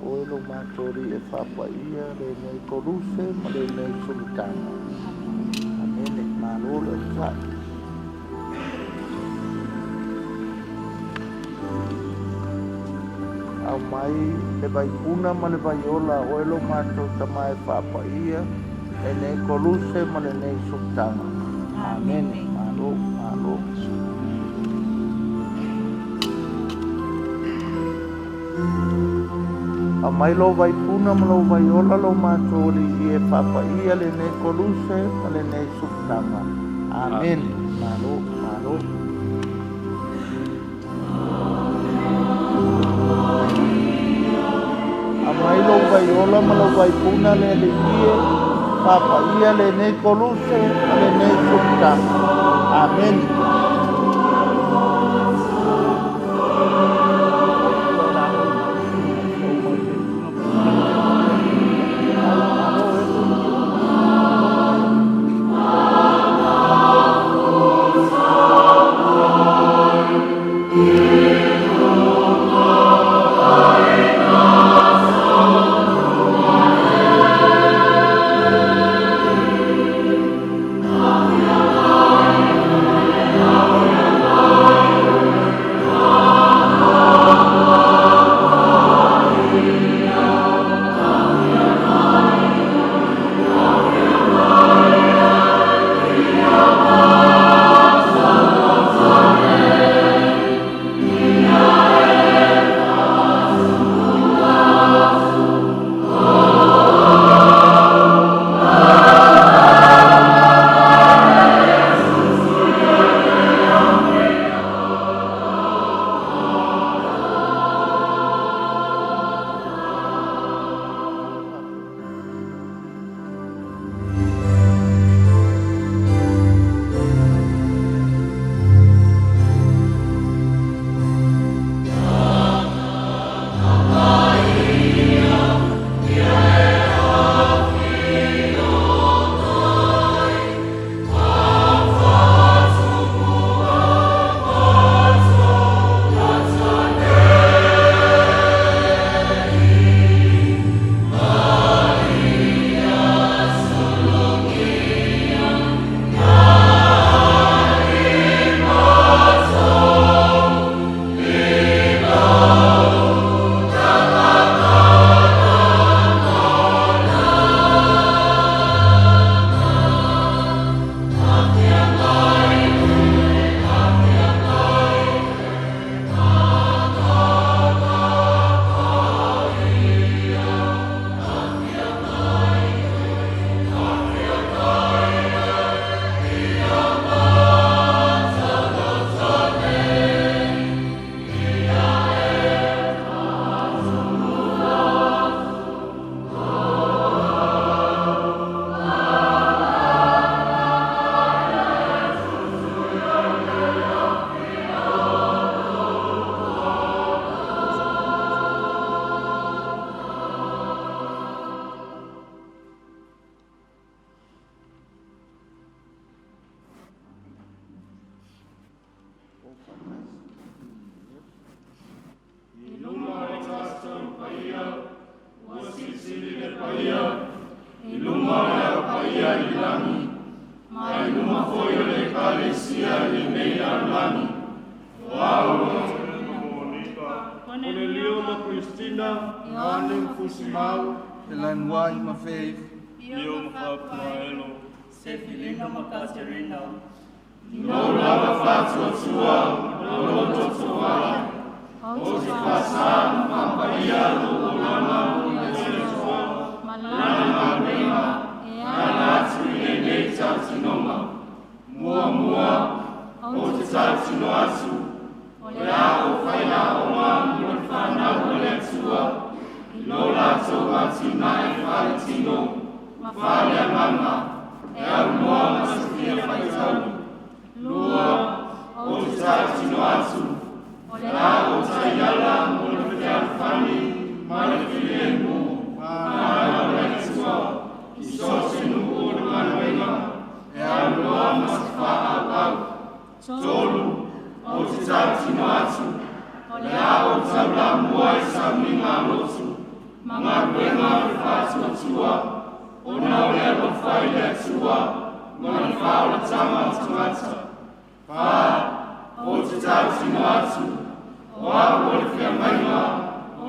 o e lo matori e faapaia lenei koluse ma lenei sulutaga. Amene. Malo le onosai. Aumai le vaipuna ma le vaiola a oe lo matou Tama e faapaia lenei koluse ma lenei sootaga. Amene. Malo, malo. Aumai lou vaipuna ma lou vaiola lo matou Alii e faapaia lenei koluse ma lenei sootaga. Amene. Malo, malo. Aumai lou vaiola ma lou vaipuna le Alii e faapaia lenei koluse ma lenei sootaga. Amene.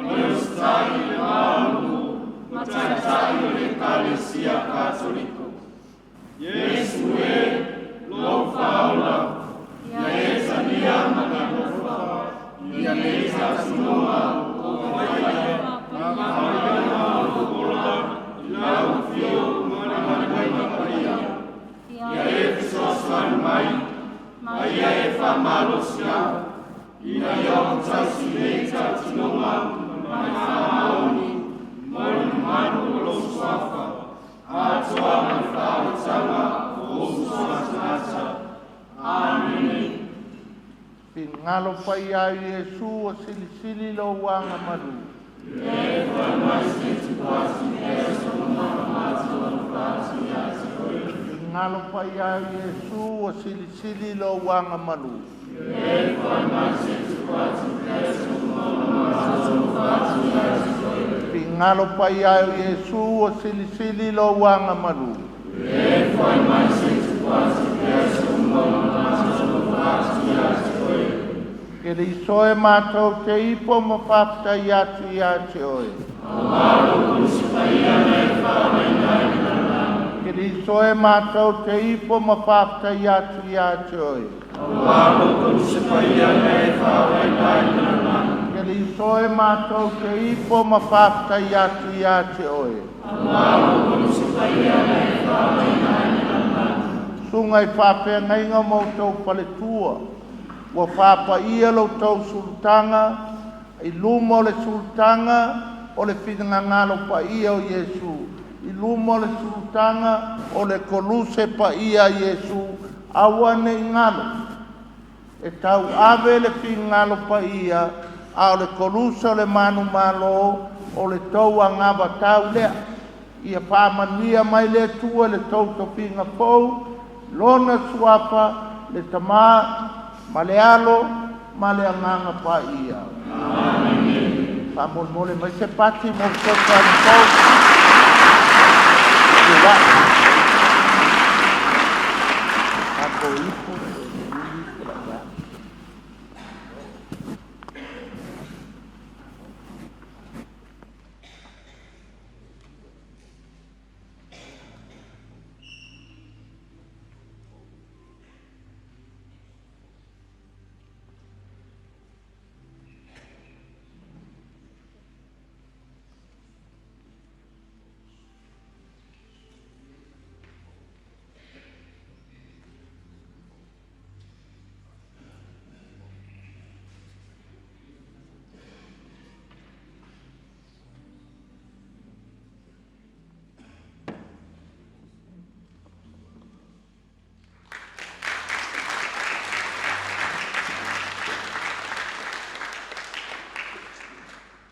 Ma le usitai i le va o nuu ma taitai o le Ekalesia Katoliko. Iesu e, lou Faaola, ia e talia ma le alofa i nei tautinoga ua ou faia ma faailoga o lou ola i lau afio ma le galuega paia. Ia e fesoasoani mai ma ia e faamalosi au, ina ia ou tausi nei tautinoga ma le faamaoni mo le mamalu o lou Suafa, atoa ma le faaolataga o ou uso a tagata. Amene. Finagalo paia o Iesu ua silisili lou agamalu. Finagalo paia o Iesu ua silisili lou agamalu. Finagalo paia o Iesu ua silisili lou agamalu. Keriso e matou te ipo ma faafetai atu ia te oe. Keriso e matou te ipo ma faafetai atu ia te oe. Keriso e matou te ipo ma faafetai atu ia te oe. Susuga i faafeagaiga ma outou faletua, ua faapaia la outou sulutaga i luma o le sulutaga o le finagalo paia o Iesu, i luma o le sulutaga o le Koluse paia a Iesu, aua ne i galo e tauave le finagalo paia, a o le Koluse o le manumalo o le tou anavatau lea. Ia faamanuia mai le Atua i le tou tofiga fou, Lona Suafa, le Tama ma le Alo ma le Agaga Paia. Faamolemole mai se pati mo fesoasoani fou. Tatou ipu e ipu lau.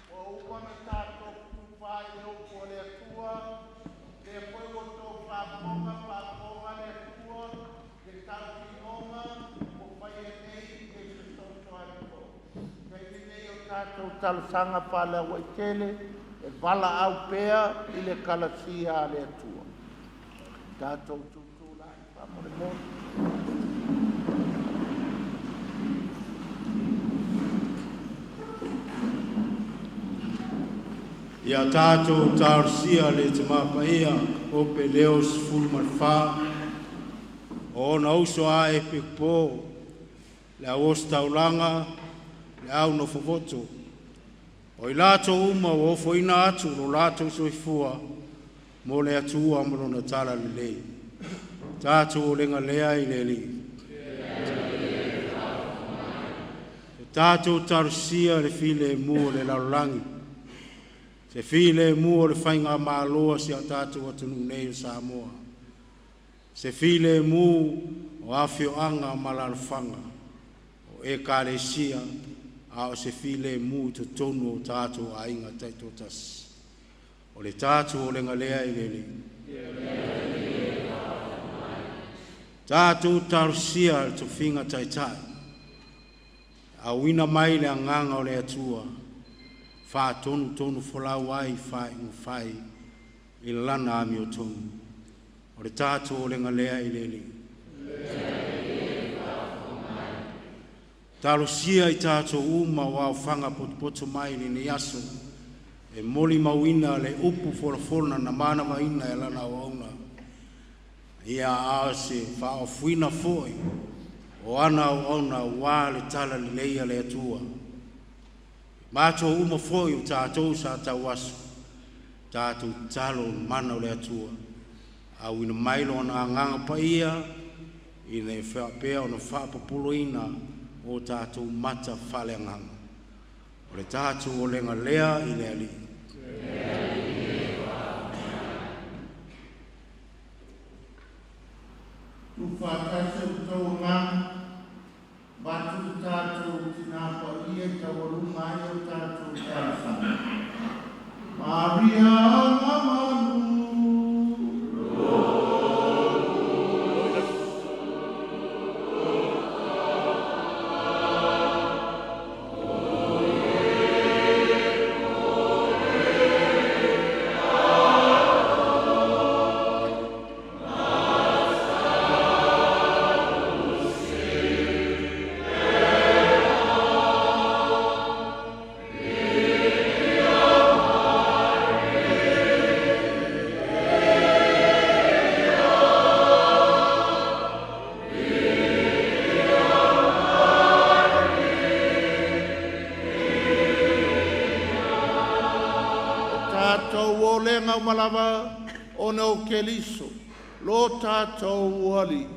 Ua uma ona tatou fetufaai i le upu a le Atua, lea foi ua outou faafofoga, faafofoga le Atua i le tautinoga ua faia nei e se fesoasoani foi. O le taimi lenei o tatou talosaga faalauaitele e valaau pea i le Ekalesia a le Atua. Tatou tutulai faamolemole. Ia tatou talosia le Tama Paia Pope Leo XIV o ona uso a epikopo, le Au Ositaulaga, le Au Nofovoto, o i latou uma ua ofoina atu lo latou soifua mo le Atua ma Lona Talalelei. Tatou olega lea i le Alii. Ia tatou talosia le filemu o le lalolagi, se filemu o le Faigamalo a si o tatou atunuu nei o Samoa, se filemu o afioaga ma alaalafaga, o ekalesia, a o se filemu i totonu o tatou aiga taitoatasi. O le tatou olega lea i le Alii. Tatou talosia le tofiga taitai, e auina mai le Agaga o le Atua e faatonutonufolau ai faaiuga fai i Lana amiotonu. O le tatou olega lea i le Alii. Talosia i tatou uma ua aofaga potopoto mai i lenei aso. E molimauina le upu folafola na manavaina e Lana auauna, ia a o se faaofuina foi o ana auauna aua le talalelei a le Atua. Matou uma foi o tatou sa tauaso, tatou tatalo i le mana o le Atua, auina mai Lona Agaga Paia ina ia faapea ona faapopoloina o tatou mata faaleagaga. O le tatou olega lea i le Alii. Tuufaatasi o le tou agaga, avatu le tatou Tina Paia e taualuga ai o tatou talosaga. Maria Agamalu. O tatou olega uma lava ona o Keriso, lo tatou Alii.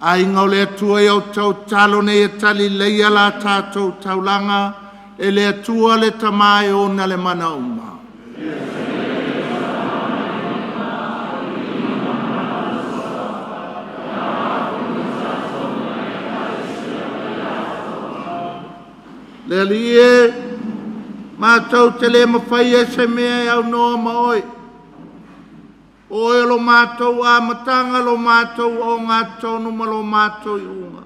Aiga o le Atua i outou talo nei e tali leia la tatou taulaga e le Atua le Tama e ona le mana uma. Le Alii e, mātou te le mawhai e se mea e au noa ma oe. O oe lo mātou a matanga lo mātou o ngā tonu ma lo mātou i unga.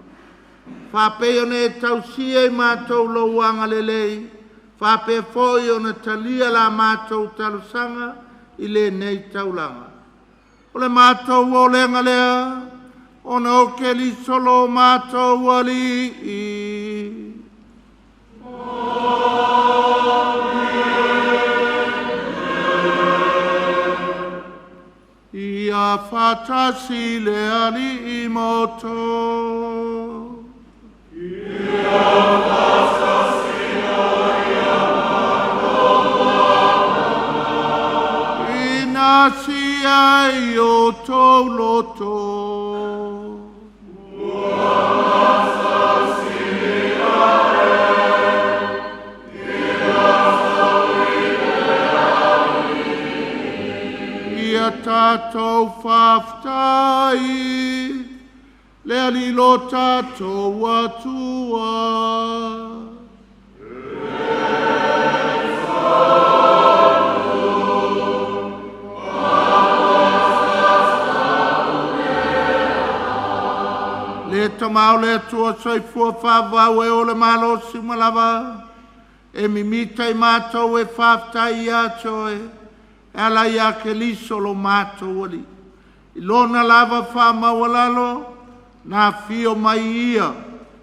Whāpei o ne tausia i mātou lo uanga lelei. Whāpea foi o na talia la mātou talusanga i le nei taulanga. O le mātou o lenga lea, o na o ke li solo mātou ali. Ia whatasi le ali i moto. Ina si ai o tō loto. Ia tātou whaftai, le ali lo tātou atua. Le tamau le atua soifua whawau e o le malo si malava. E mimita i mātou e whaftai ia toe. E ala ia ke liso lo mātou ali. I lona lava wha maualalo, nā fio mai ia,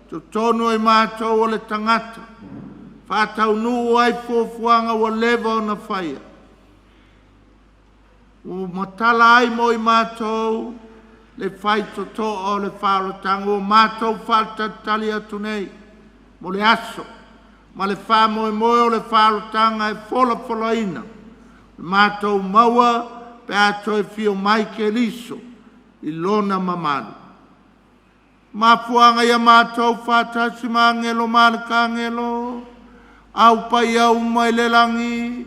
totonu e mātou o le tangata. Whātau nuu ai fuafuaga ua leva ona faia. Ua matala ai mo i mātou, le whai totoa o le whaolataga o mātou whatatali atu nei, mo le aso, ma le whāmoemoe o le whaolataga e folafolaina. Le mātou maua pe ato e fio mai ke liso i lona mamalu. Mafuanga ia mātou whātasi maangelo ma le kangelo, au pai au mai le langi,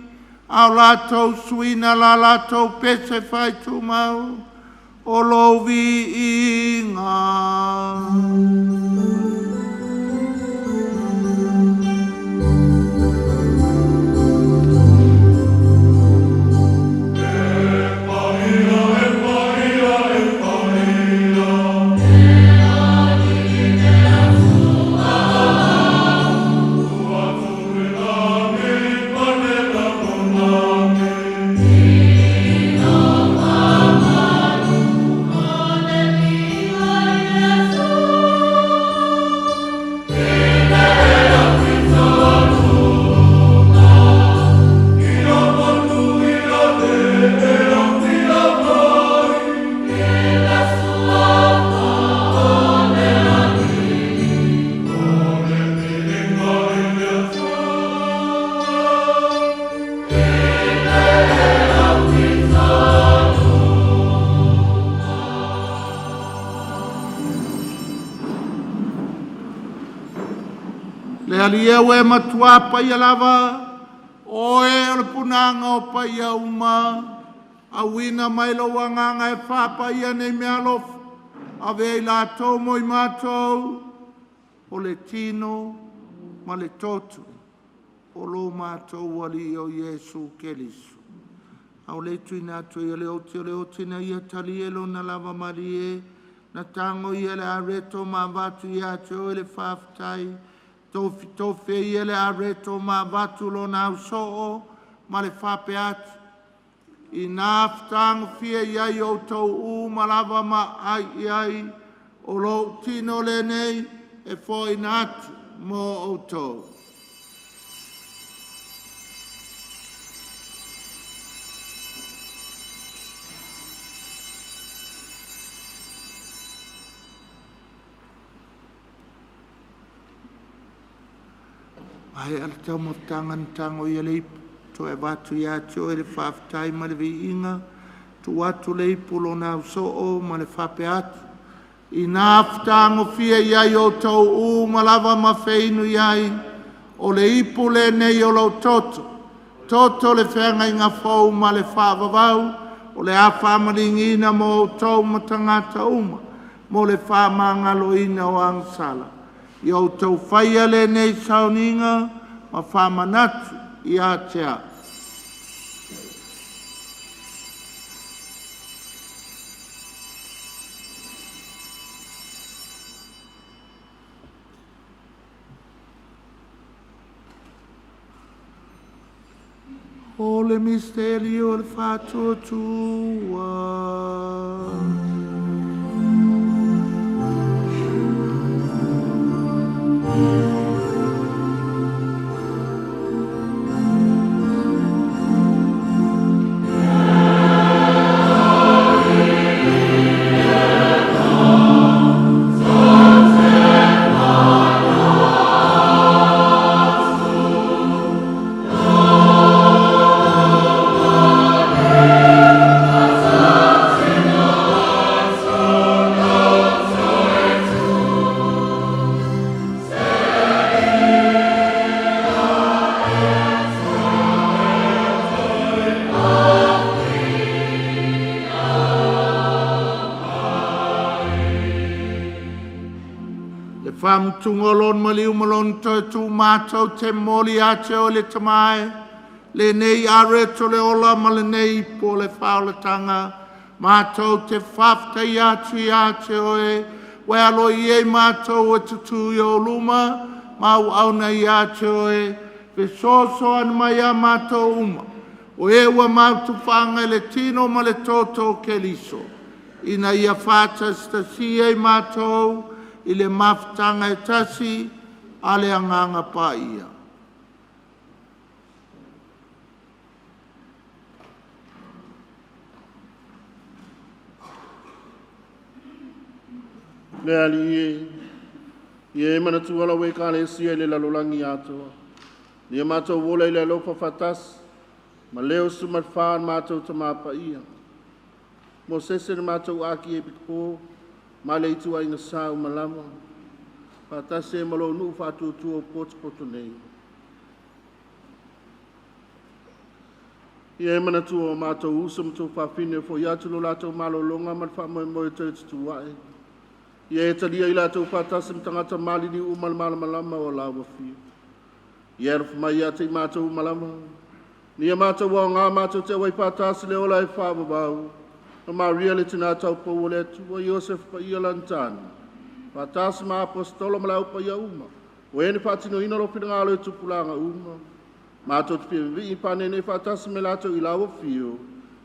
au lātou suina la lātou pese whai tūmau, o lo vi inga. Le ali e ue matua pai lava, oe o le punanga o pai uma, auina mai lo wanganga e whapa ia nei mea alofa, ave i lātou mo i mātou, o le tino ma le toto, o lo mātou ali o Iesu Keriso. Au le tuina atu i le oti o le oti na ia tali e lona lava marie, na tango ia le areto ma vatu ia te o le whaftai, tofi tofi ia le areto ma vatu lona au soo, ma le whape atu. I nā whtango fia ia i o tau u malava ma ai i ai, o lo tino le nei e fo ina atu mo o tau. Ai ala tau mafutanga na tango ia le ipu, to e vatu ia te oe le whaftai ma le viinga, tu atu le ipu lo nau soo ma le whape atu. I nā fitagofia i ai outou uma lava ma feinu i ai, o le ipu lenei o lou toto, toto le feagaiga fou ma le faavavau, o le a faamalīgina mo outou ma tagata uma, mo le faamagaloina o agasala. Ia outou faia lenei sauniga ma faamanatu ia te a'u. O le misteli o le faatuatua. Le faamutuga o lona maliu ma lona toe tumatau te momoli ia te oe le Tama e, lenei areto le ola ma lenei ipu o le faaolataga, matou te faafetaia atu ia te oe, ua e aloaia i matou e tutū i ou luma ma auauna ia te oe, fesoasoani mai ia matou uma, o e ua mautu faga i le tino ma le toto o Keriso, ina ia faatasitasia i matou i le mafutaga e tasi a le Agaga Paia. Le Alii e, ia e manatua lau Ekalesia i le lalolagi atoa. Ia matou ola i le alofa faatasi, ma leo sumalfa na matou tamapaia. Mosese na matou aki e pito, ma le itu ai na sa umalama. Faatasi e malo nuu faatuatua o potopoto nei. Ia e manatua o matou uso ma tuafafine o foi atu lo latou malologa ma le faamoemoe e toe tutuae. Ia e talia i latou faatasi ma tagata maliliu uma le malamalama o lau afio. Ia e alofa mai ia te i matou uma lava. Ia matou aoga matou te auai faatasi le ola e faavavau. Ma Maria le tina taupou o le Atua, Iosef paia lagitani. Faatasi ma apostola ma le au paia uma. O e na faatinoina lou finagalo i tupulaga uma. Matou te fia vivii paaneenee faatasi me latou i lau afio,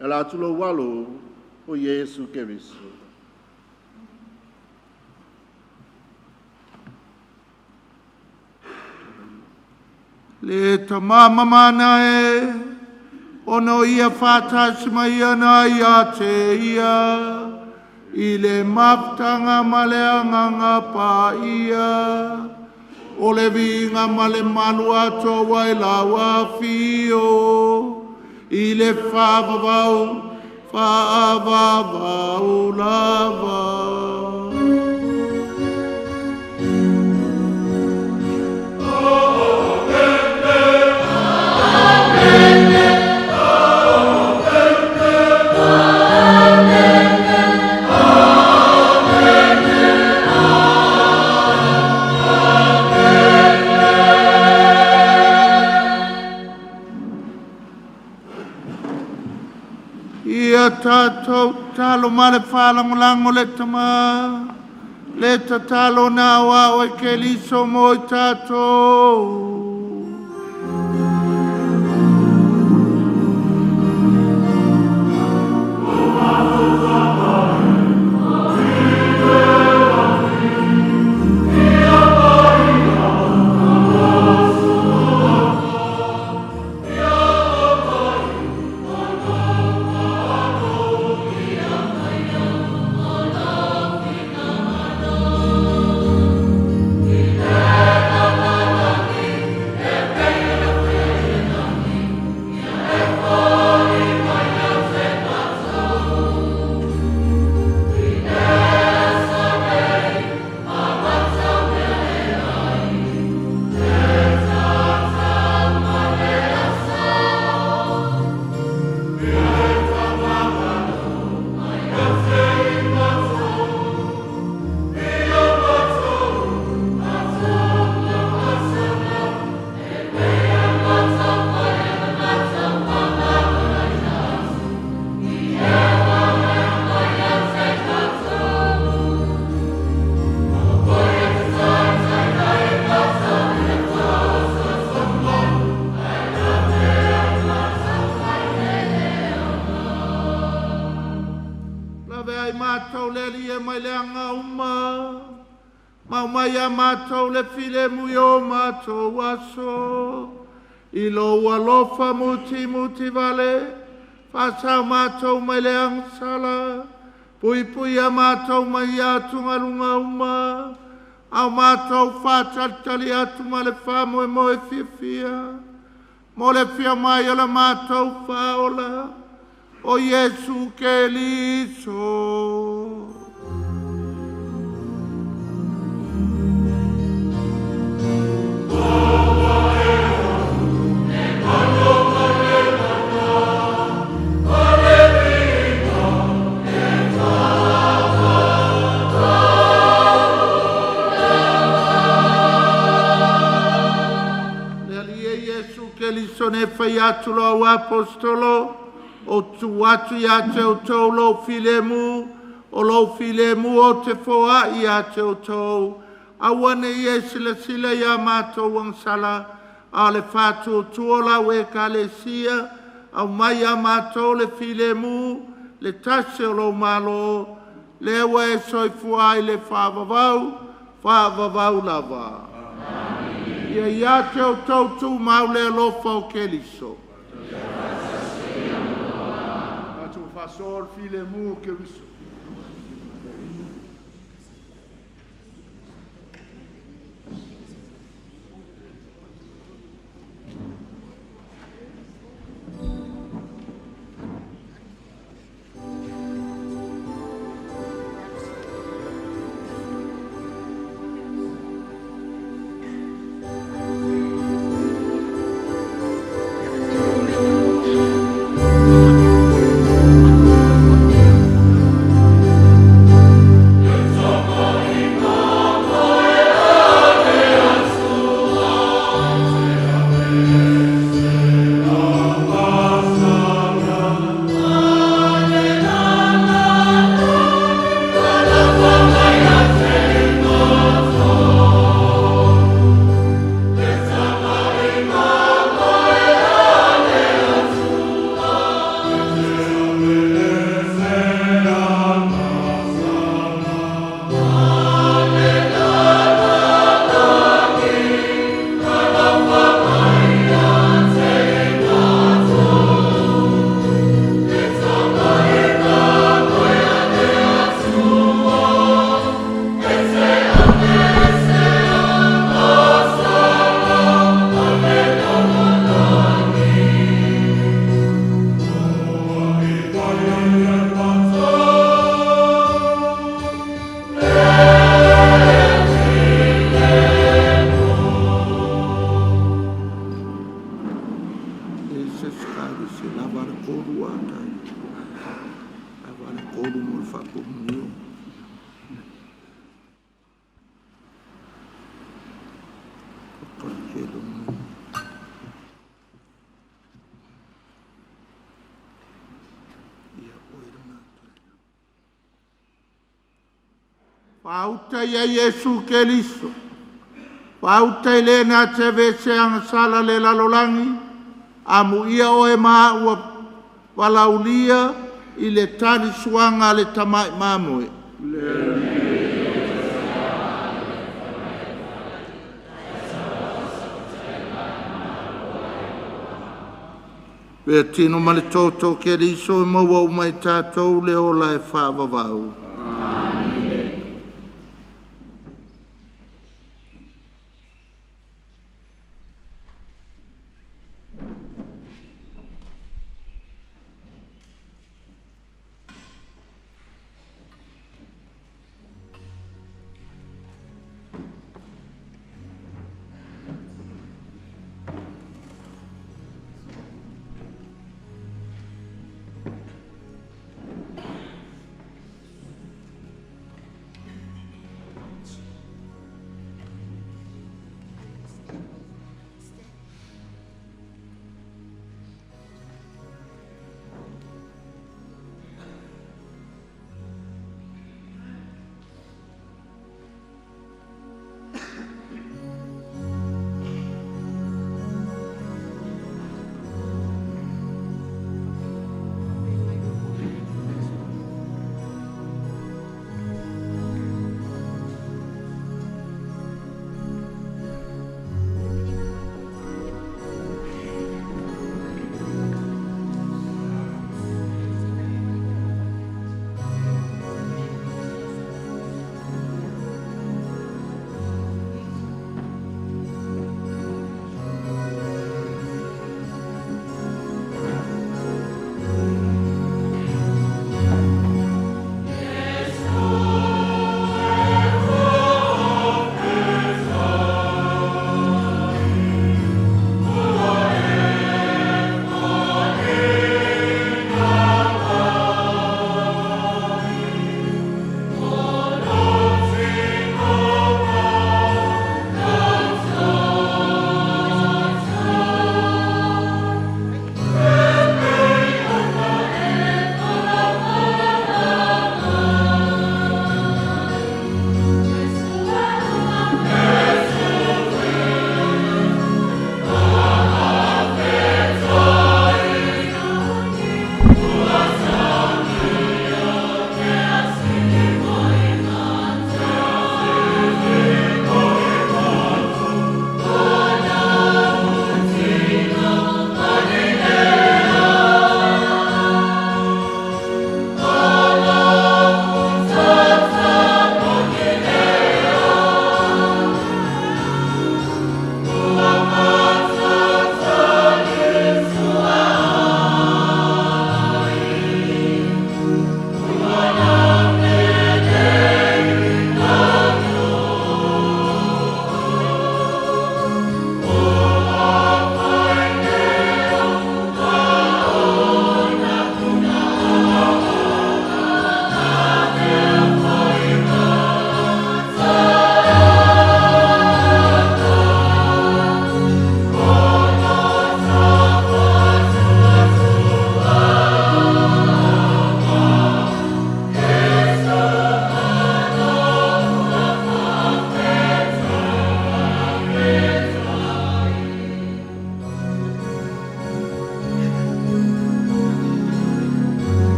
e ala atu lou alo o Iesu Keriso. Le tamamamana e, ona o ia faatasi mai ana ia te ia, i le mafutaga ma le agaga paia, o le viiga ma le malu atoa i lau afio, i le faavavau, faavavau lava. Ia tatou tatalo ma le faalagolago le Tama, le tatalo na aoao e Keriso mo i tatou. Aumai ia matou le filemu i o matou aso. I lou alofa mutimuti vale, faasao matou mai le agasala, puipuia matou mai atugaluga uma, a o matou faatalitali atu ma le faamoemoe fiafia, mo le afio mai o le matou Faaola, o Iesu Keriso. Le Alii e Iesu Keriso na e fai atu loau aposetolo, o tuu atu ia te outou lou filemu, o lou filemu ou te foai ia te outou. Aua ne i e silasila ia matou agasala, a o le faatuatua o lau Ekalesia, aumai ia matou le filemu, le tasi o lou Malo, lea ua e soifua ai i le faavavau, faavavau lava. Ia ia te outou tumau le alofa o Keriso. Tatou faasoa o le filemu o Keriso. E se se se lava le kolu a tai. Lava le kolu mo le faakomunio. Faauta ia Iesu Keriso, faauta i le na te vese agasala le lalolagi, amuia oe ma au ua valaulia i le talisuaga a le tamai mamoe. Vea tino ma le toto Keriso e maua uma e tatou le ola e faavavau.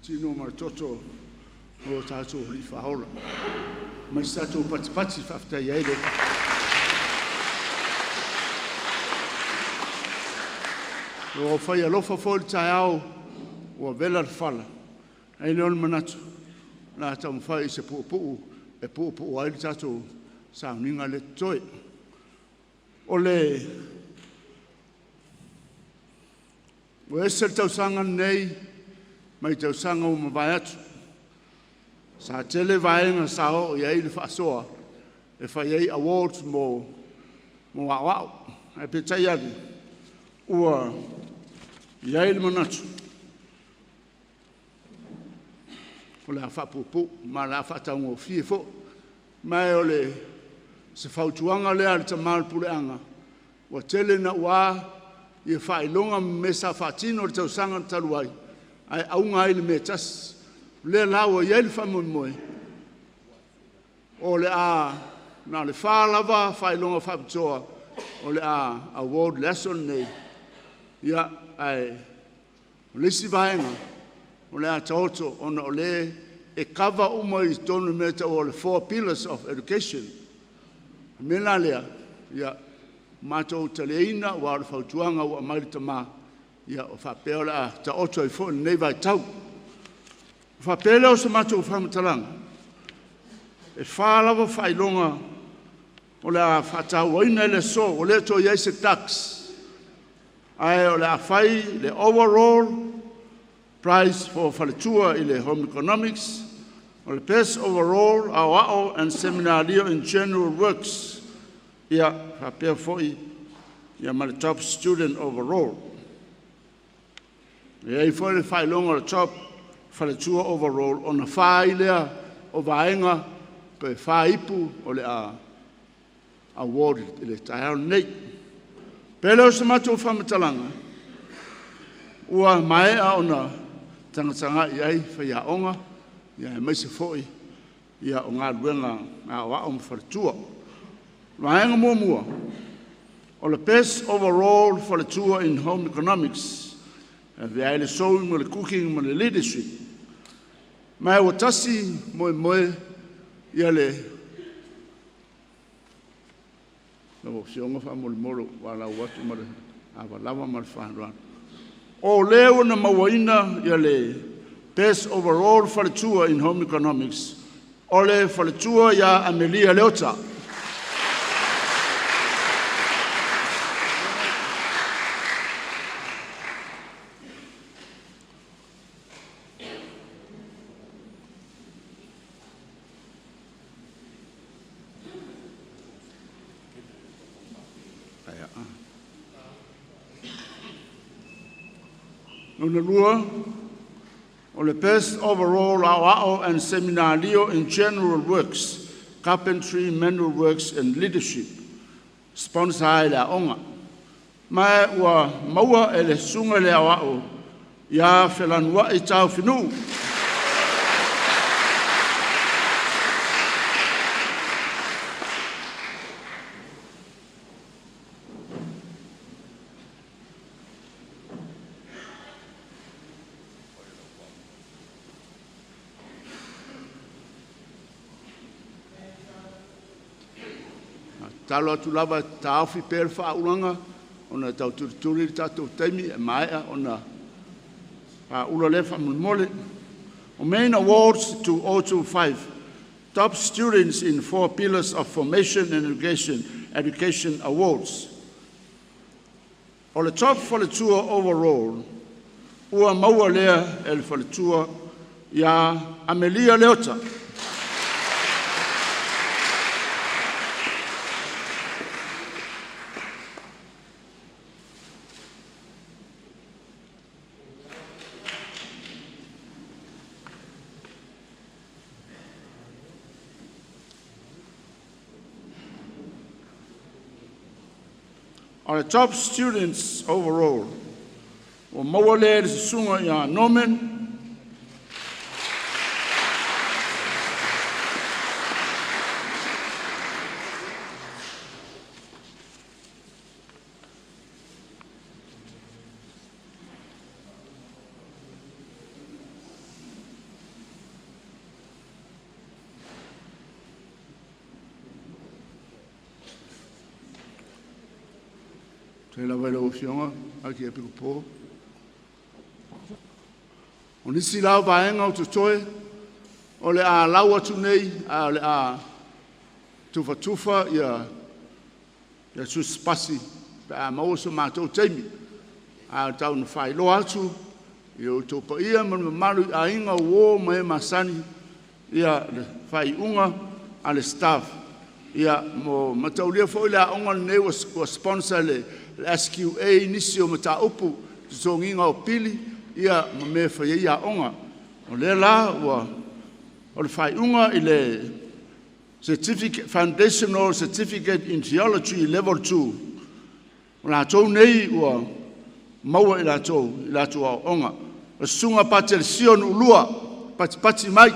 Tino ma le toto o tatou alii faaola. Mai se tatou patipati faafetai ai le. Ua fai alofa foi le taeao ua vela le fala, ae le o le manatu la taumafai i se puupuu e puupuu ai le tatou sauniga lea totoe. O le ua ese le tausaga lenei mai tausaga ua mavae atu. Sa tele vaega sa oo i ai le faasoa e fai ai awards mo aoao. Ae peitai ane, ua i ai le manatu o le a faapuupuu ma o le a faataugofie foi. Ma o le se fautuaga lea a le Tama o le Puleaga, ua tele naua ia faailoga ma mea sa faatino i le tausaga talu ai, ae auga ai le mea e tasi. O lea la ua i ai le faamoemoe, o le a na o le 4 lava faailoga faapitoa o le a award i le aso lenei. Ia, ae o le isi vaega o le a taoto ona o lea e cover uma i totonu o mea e tau o le four pillars of education. O le mea la lea, ia, matou te taliaina aua o le fautuaga ua aumai e le Tama, ia ua faapea o le a taoto ai foi lenei vaitau. Ona faapea lea o se matou faamatalaga, e 4 lava faailoga o le a faatauaina i le aso, ua le toe i ai se tax, ae o le a fai le overall prize for faletua i le Home Economics, o le best overall aoao and seminario in general works, ia faapea foi ia ma le top student overall. E i ai foi le faailoga o le top faletua overall, ona 4 ai lea o vaega pe 4 ipu o le a award i le taeao lenei. Pei lea o se matou faamatalaga, ua maea ona tagatagai i ai faiaoga, aemaise foi o galuega aoao ma faletua. Vaega muamua, o le Best Overall Faletua in Home Economics, e avea ai le Sewing ma le Cooking ma le Leadership. Ma ua tasi moemoe ia le lau Afioga faamolemole ou te valaau atu ma le lavalava ma le faaaloalo. O lea ua na mauaina ia le Best Overall Faletua in Home Economics, o le faletua ia Amelia Leota. Lona lua, o le Best Overall Aoao and Seminario in General Works, Carpentry, Manual Works and Leadership, sponsor ai le aoga. Ma ua maua e le Susuga i le Aoao ia Felanuai Taofinuu. Tatalo atu lava e taofi pea le faaulaga ona e tau tulituli le tatou taimi e maea ona faaula lea faamolemole. O Main Awards 2025, Top Students in Four Pillars of Formation and Education, Education Awards. O le Top Faletua Overall, ua maua lea e le faletua ia Amelia Leota. O le Top Students Overall, ua maua lea e le susuga ia Norman Te lava i lau Afioga, Akiepikopo. O nisi la o vaega o totoe, o le a lau atu nei, a o le a tufatufa ia tusipasi pe a maua so matou taimi. A o tau ina faailoa atu i o outou paia ma le mamalu i aiga o uo ma e masani ia le faaiuga a le staff. Ia, mo mataulia foi le aoga lenei ua sponsor e le SQA nisi o mataupu, totogiina o pili ia ma mea e fai ai aoga. O lea la ua o le faaiuga i le Certificate, Foundational Certificate in Theology Level 2, o latou nei ua maua i latou i latou aoaoga. O le Susuga Patelesio Nuulua, patipati mai.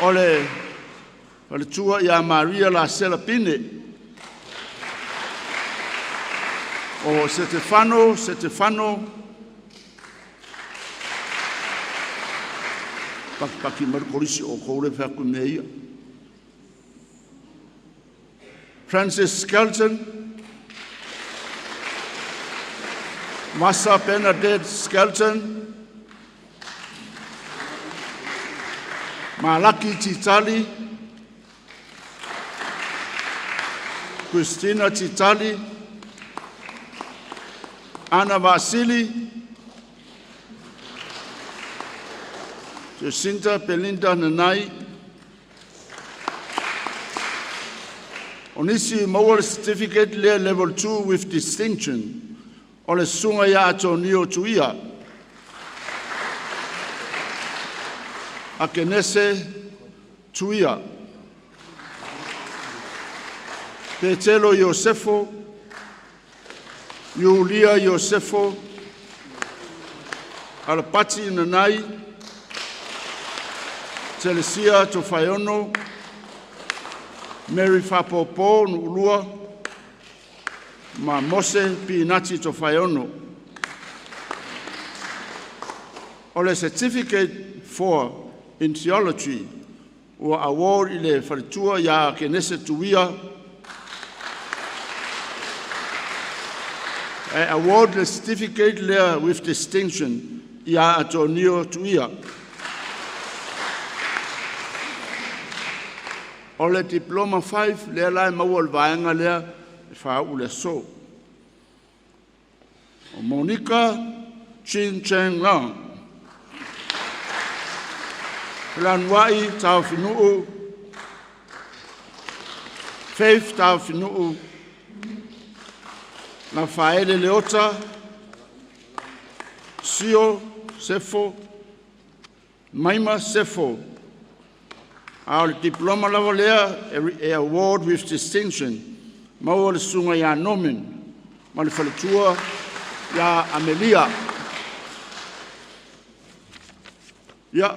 O le faletua ia Maria Lasela Pine. O Setefano Setefano, patipati mai le kolisi o outou lea e fai atu i mea ia. Francis Skelton, Masa Bernadette Skelton, Malaki Titali, Christina Titali, Ana Vasili, Jacinta Belinda Nanai. O nisi maua le certificate lea level 2 with distinction, o le susuga ia Atonio Tuia, Akenese Tuia, Petelo Iosefo, Iulia Iosefo, Alapati Nanai, Telesia Tofaeono, Mary Fapopo Nuulua, ma Mose Pinati Tofaeono. O le Certificate for in Theology ua award i le faletua ia Kenese Tuia e award le certificate lea with distinction ia Atonio Tuia. O le Diploma 5 lea la e maua le vaega lea e faauu le aso. O Monica Chin Cheng Long, Lanuai Taofinuu, Faith Taofinuu, Lafaele Leota, Sio Sefo, Maima Sefo. A o le diploma lava lea e award with distinction, maua le susuga ia Norman ma le faletua ia Amelia. Ia,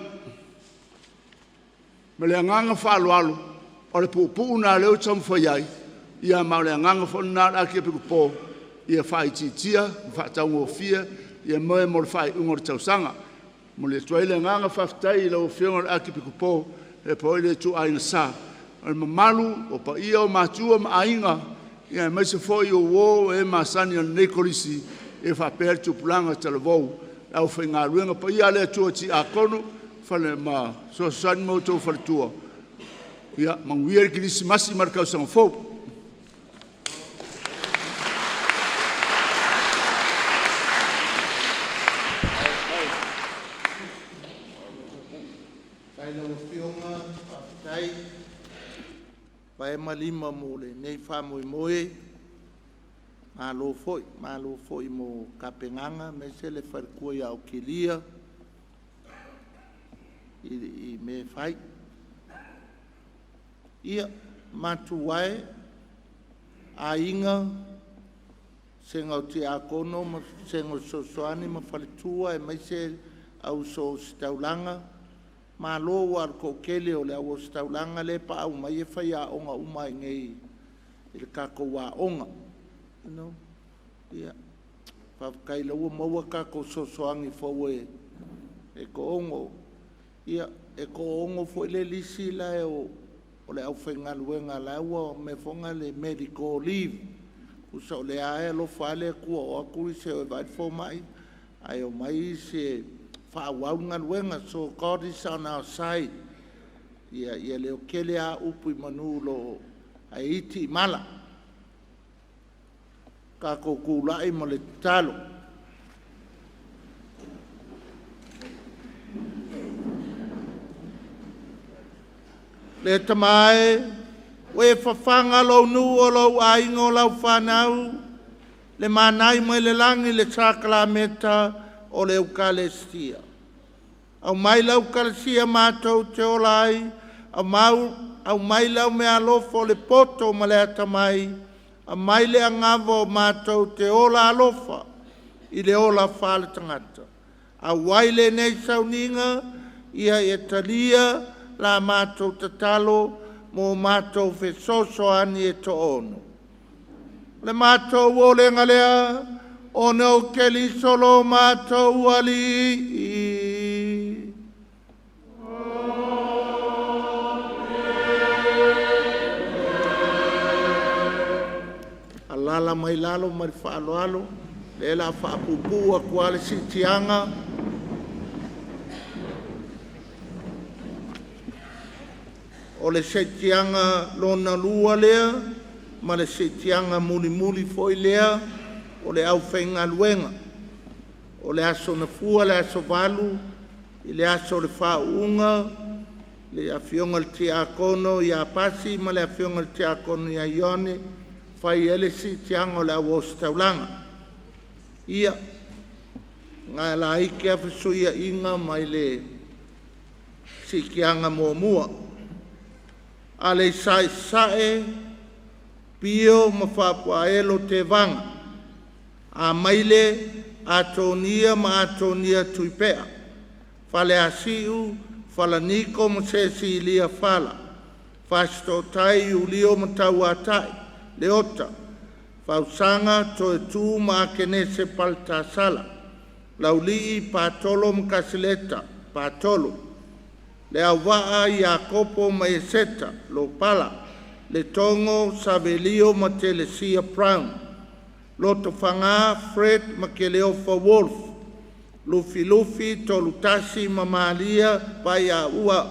ma le agaga faaaloalo, o le puupuu lena o lea ua taumafai ai, ia ma o le agaga foi lena o le Akiepikopo ia faaitiitia ma faataugofie ia moe mo le faaiuga o le tausaga. E momoli atu ai le agaga faafetai i lau Afioga i le Akiepikopo faapea foi le ituaiga sa, o le mamalu o paia o matua ma aiga, aemaise foi o uo o e masani a lenei Kolisi, e faapea le tupulaga talavou, le aufaigaluega paia a le Atua i Tiakono fale ma fesoasoani ma outou faletua. Ia manuia le Kerisimasi ma le tausaga fou. Faafetai i lau Afioga, faafetai vae ma lima mo lenei faamoemoe. Malo foi, malo foi mo tapenaga aemaise le faletua ia Otilia i mea e fai. Ia, matua e, aiga, vasega o Tiakono ma Vasega o Fesoasoani ma Faletua aemaise au Usoositaulaga, malo aua o le toatele o le au Ositaulaga lea e paau mai e faiaoga uma lava i inei i le tatou aoga. Ia, faafetai o lea ua maua tatou fesoasoani fou e toaono. Ia, e toaono foi le lisi la e o o le aufaigaluega la ua mea foi na le medical leave. Tusa o lea e alofa lava le Atua o atu isi e o e vaai le fomai ae omai isi e faaauau le galuega. So God is on our side. Ia leotele lava upu i manu o lo o ae iti i mala. Tatou tulai ma le tatalo. Le Tama e, ua e fafaga lou nuu o lou aiga o lau fanau, le manai mai le lagi le sakalameta o le Eukalestia. Aumai lau Ekalesia matou te ola ai, aumai lau meaalofa o le poto ma le atamai, aumai le anava o matou te ola alofa i le ola faale-tagata. Auai lenei sauniga, ia e talia la matou tatalo mo matou fesoasoani e to'ono. O le matou olega lea ona o Keriso lo matou Alii. Alaala mai lalo ma le faaaloalo, lea o le a faapuupuu atu lava le siitiaga. O le siitiaga lona lua lea ma le siitiaga mulimuli foi lea o le aufaigaluega. O le aso Gafua, le aso 8 i le aso o le faauuga le Afioga i le Tiakono ia Pasi ma le Afioga i le Tiakono ia Ioane e fai ai le siitiaga o le au ositaulaga. Ia, na laiti lava fesuiaiga mai le siitiaga muamua. Aleisa i Sasae, Pio ma Faapuaelo Tevaga. Amaile Atonia ma Atonia Tujpea. Faleasiu Falaniko ma Sesilia Fala. Fasitootai Iulio ma Tauatai Leota. Fausaga Toetu ma Akenese Paletasala. Laulii Patolo ma Kasileta Patolo. Leauvaa Iakopo ma Ieseta Lopala. Letogo Savelio ma Telesia Brown. Lotofaga Fred ma Keleofa Wolf. Lufilufi Tolutasi ma Malia Vaiaua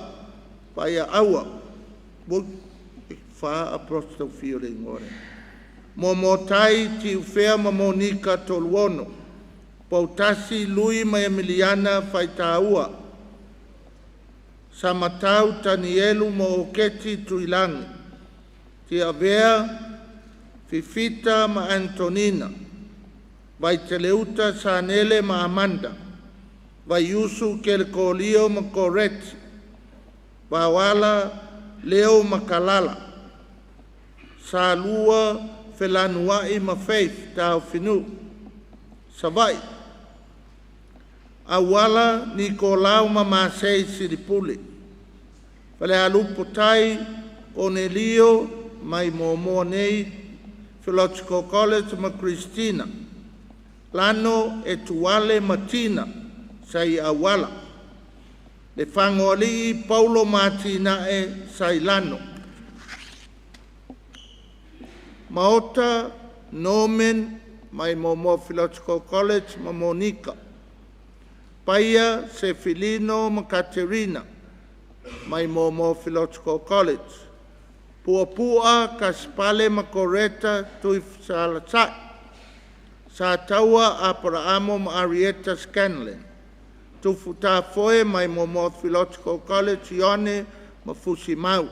Vaiaaua. Fa apostrofe o le igoa lea. Muamuatai Tiufea ma Monika Toluono. Poutasi Lui ma Emiliana Faitaua. Samatau Tanielu ma Oketi Tuilagi. Tiavea Fifita ma Antonina. Vaiteleuta Sanele ma Amanda. Vaiusu Kelekolio ma Koreti. Vaoala Leo ma Kalala. Salua Felanuai ma Faith Taofinuu. Savaii. Auala Nikolao ma Masei Silipule. Falealupo tai Konelio mai Moamoa nei, Philological College ma Christina. Lano Etuale ma Tina Saiauala. Lefagoalii Paulo ma Atinae Sailano. Maota Norman mai Moamoa Philological College ma Monika. Paia Sefilino ma Katerina mai Moamoa Philological College. Puapua Casipale ma Coretta Tuifesalasa'i. Sataua Aperaamo ma Arietta Scanlan. Tufutafoe mai Moamoa Philological College Ioane ma Fusimau.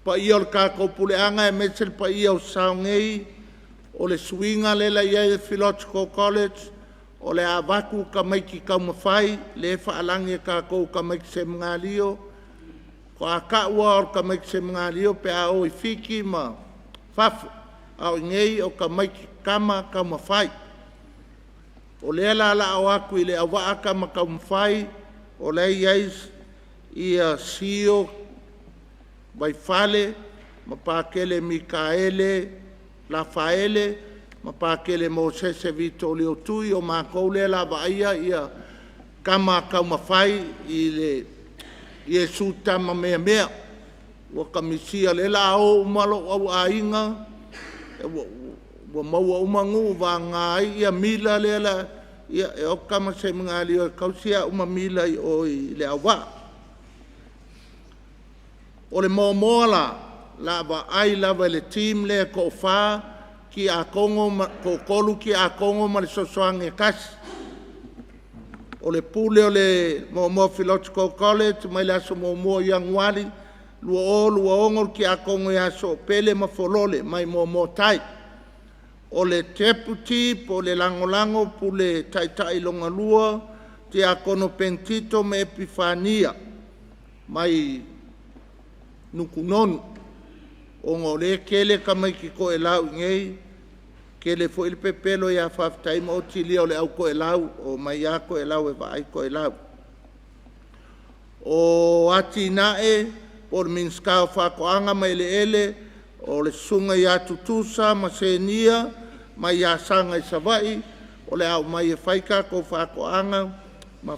Paia o le tatou puleaga aemaise le paia o sao nei, o le suiga lea la i ai le Philological College o le a avatu tamaiti taumafai lea e faalagi e tatou o tamaiti Semina faatoa tau lava o le tamaiti Semenalio pe a o i Fiti ma fafo, a o i inei o tamaiti tama taumafai. O lea la o le a o atu i Leauvaa tama taumafai o la e i ai Sio Vaifale ma Pakele Mikaele Lafaele ma Pakele Mosese Vitolio Tui, o matou lea o le a vaaia tama taumafai i le Iesu Tama Meamea. Ua kamisia lea la o uma lou au aiga, ua maua uma nuu vagana ai ia mila lea la ia e o atu tama semenario e tausi au ma mila i o i Leauvaa. O le moamoa la, la vaai lava i le team lea e toafa tiakono ma toatolu tiakono ma le fesoasoani e tasi. O le pule o le Moamoa Philosophical College mai le aso 1 Ianuari 2026 le tiakono ia Soopele Mafolole mai Moamoa Tai. O le Deputy po o le Lagolago Pule Taitai lona lua Tiakono Penitito ma Epifania mai Nukunonu, ona o lea e tele tamaiti toelau i inei, tele foi le pepelo ia Faafetai ma Otilia o le au toelau, omai lava toelau e vaai toelau. O Atinae po o le Minisita o Faatoaga ma Eleele, o le Susuga ia Tutusa ma Senia mai Asaga i Savaii, o le a omai e fai tatou faatoaga ma,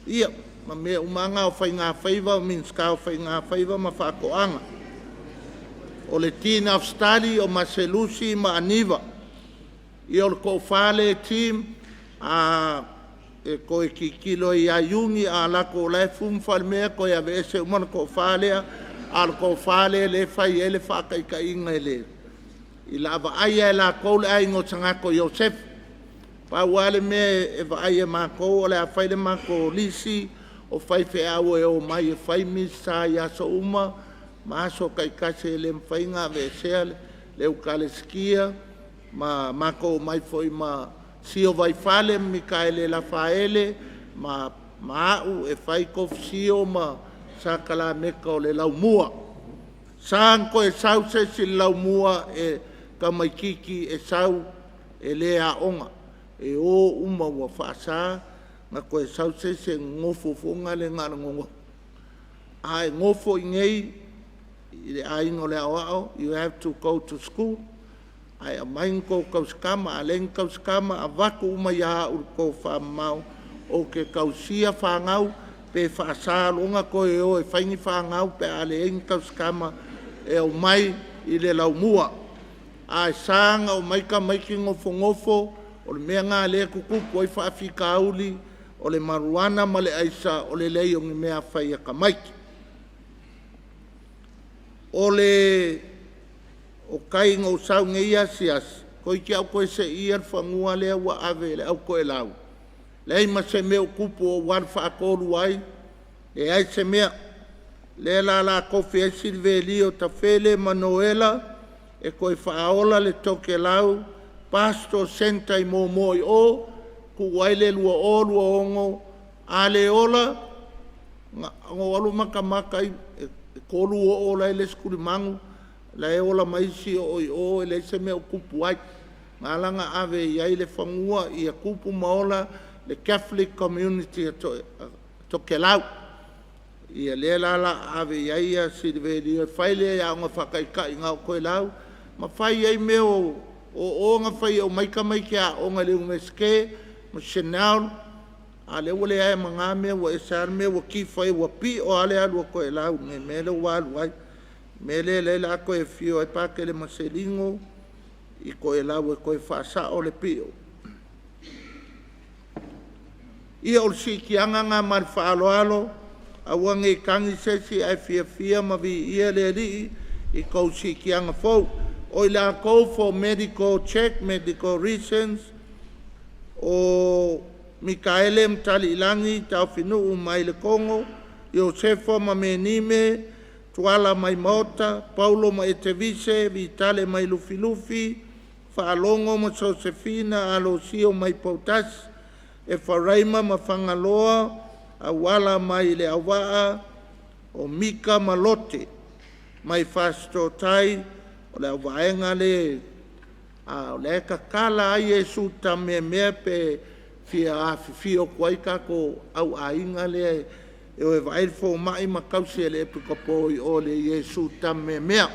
ia, ma mea uma lava na o faigafaiva, o le Minisita o Faigafaiva ma Faatoaga. O le Dean of Studies o Maselusi ma Aniva. Ia o le toafa lea e team e toe tilotilo ia Iuni a alu atu o la e fumu falemea toe aveese uma le toa-fa lea, a o le toa-fa lea lea e fai ai le faataitaiga i le vaavaai lava e latou le aiga o Sagato Iosefa. Pau lava le mea e vaai e matou o le a fai le matou lisi o faifeau e omai e fai misa i aso uma ma aso taitasi e le mafai ona aveesea le Ekalesia ma matou omai foi ma Sio Vaifale ma Mikaele Lafaele ma au e fai tofi sio ma sakalameta o le laumua. E sa ona toe sau se isi i le laumua e tamaitiiti e sau e le aoga, e o uma ua faasa ona toe sau se isi e nonofo foi lea na o le nonofo. A e nofo i inei i le aiga o le aoao, you have to go to school ae aumai ni tou tausikama. A leai ni tausikama, avatu uma ia au i le tofamamao ou te tausia fanau pe faasa loa ona toe o e fai ni fanau pe a leai ni tausikama e aumai i le laumua. Ae sa ona omai tamaiti nofonofo, o le mea lena o lea e tutupu ai faafitauli o le mariuana ma le aisa o le leai o ni mea e fai a tamaiti. O tai na ou sau nei asiasi, toeitiiti lava ou toe seia le fanua lea ua ave i le au toelau, leai ma se mea o tupu, ou alu faatolu ai, leai se mea. Lea la o le a tofi ai Silivelio Tafele ma Noela e toe faaola le Tokelau Pastoral Centre i Moamoa i o, tuu ai le 2026. A le ola, na ou alu ou matamata e tolu oo la e i le isi tulimanu, la e ola ma isi oo i o e leai se mea o tupu ai. Na ala ona ave i ai le fanua ia tupu ma ola le Catholic Community a Tokelau. Ia lea la o le a ave i ai Silivelio e fai le aoga faataitai na o Toelau ma fai ai mea o o na fai e aumai tamaiti e aooga i le Iunivesite ma Chanel, a o lea ua leai ma na mea, ua ese lava le mea ua tifa i ai, ua pio lava le alu a Toelau i le mea lea ua alu ai. O le mea lea o le a toe afio ai Patele Maselino i Toelau e toe faasao le pio. Ia, o le siitiaga lena ma le faaaloalo. Aua ne i tagi se isi ae fiafia ma viia le Alii i tou siitiaga fou. O i latou for medical check, medical reasons, o Mikaele Mataaliilagi Taofinuu mai Letogo, Iosefa ma Menime Tuala mai Maota, Paulo ma Etevise Vitale mai Lufilufi, Faalogo ma Sosefina Alosio mai Poutasi, Efaraima ma Fagaloa Auala mai Leauvaa. O Mika ma Lote mai Fasitoouta. O le vaega lea o la e tatala lava Iesu tameamea pe fia afifio atu ai tatou au aiga lea e o e vaai le fomai ma tausi e le Epikopo i o i le Iesu Tameamea.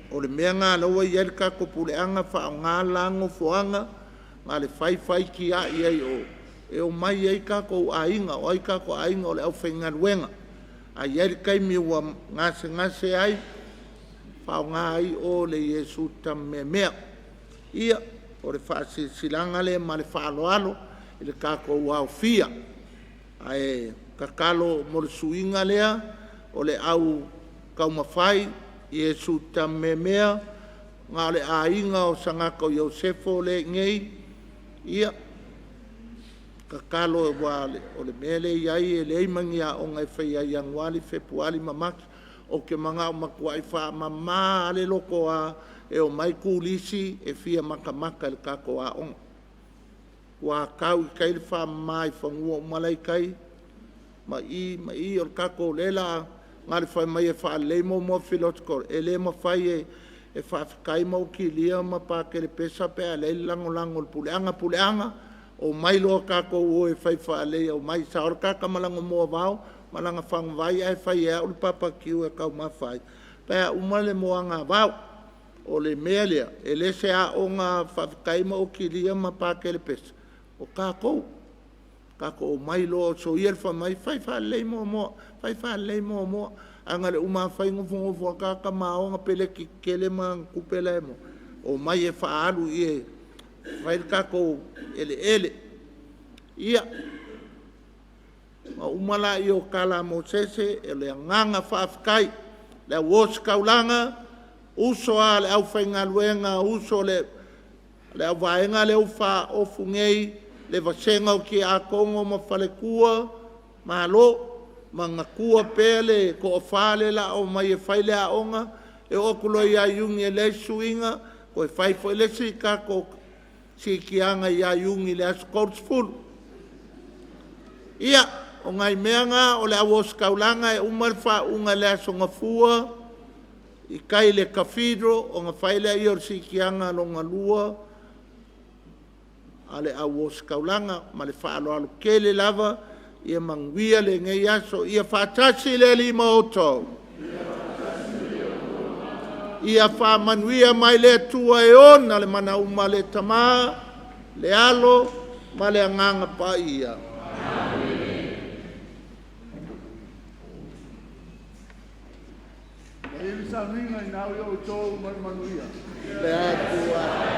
O le mea lena o lea ua i ai le tatou puleaga, faaaoga la nofoaga na o le fai fai tiai ai i o e omai ai tatou aiga. O ai tatou aiga? O le aufaigaluega. A i ai le taimi ua gasegase ai, faaaoga ai o le Iesu Tameamea. Ia, o le faasilasilaga lea ma le faaaloalo i le tatou aofia. Ae tatalo mo le suiga lea o le au taumafai Iesu Tameamea, na o le aiga o Sagata o Iosefo lea e i inei. Ia, tatalo aua o le mea lea e i ai e leai ma ni aoga e faia ia Ianuari, Fepuari ma Mati. Ou te manao e matuai faamama lava le lotoa e omai turisi e fia matamata i le tatou aoga. Ua tau i tai le faamama i fanua uma la e i tai ma i ma i. O le tatou lea la na o le fai mai e faalelei muamua philosophical, e le mafai e faafetai ma okilia ma pakelepesa pe a leai le lagolago a le puleaga. Puleaga, omai loa tatou o e fai faalelei, omai. E sao le tata ma lana moavao ma lana faguvai ae fai e au le papakiu e taumafa ai pe a uma le moagavao. O le mea lea, e le se aoga faafetai ma okilia ma pakelepesa, o tatou. Tatou omai loa, soia le fai mai, fai faalelei muamua, fai faalelei muamua. Ae na o le uma lava fai nofonofo lava tagata ma ao ana peleti tetele ma ana tupe la e maua. Omai e faaalu i i e fai le tatou eleele. Ia, ona uma lea o tala a Mosese, o le agaga faafetai i le au ositaulaga, uso a le aufaigaluega, uso i le auvaega lea ua faaofu nei le vasega o Tiakono ma Faletua, malo. Manatua pea le toafa lea o le a omai e fai le aoga. E oo atu loa ia Iuni e leai se suiga, toe fai foi le isi tatou siitiaga ia Iuni i le aso 30. Ia, o nai mea na o le au ositaulaga e uma le faauuga i le aso Gafua i tai i le Cathedral ona fai lea o le siitiaga lona lua a le au ositaulaga. Ma le faaaloalo tele lava. Ia manuia lenei aso. Ia faatasi le Alii ma outou. Ia faamanuia mai le Atua e ona le mana uma, le Tama, le Alo ma le Agaga Paia. Le Atua.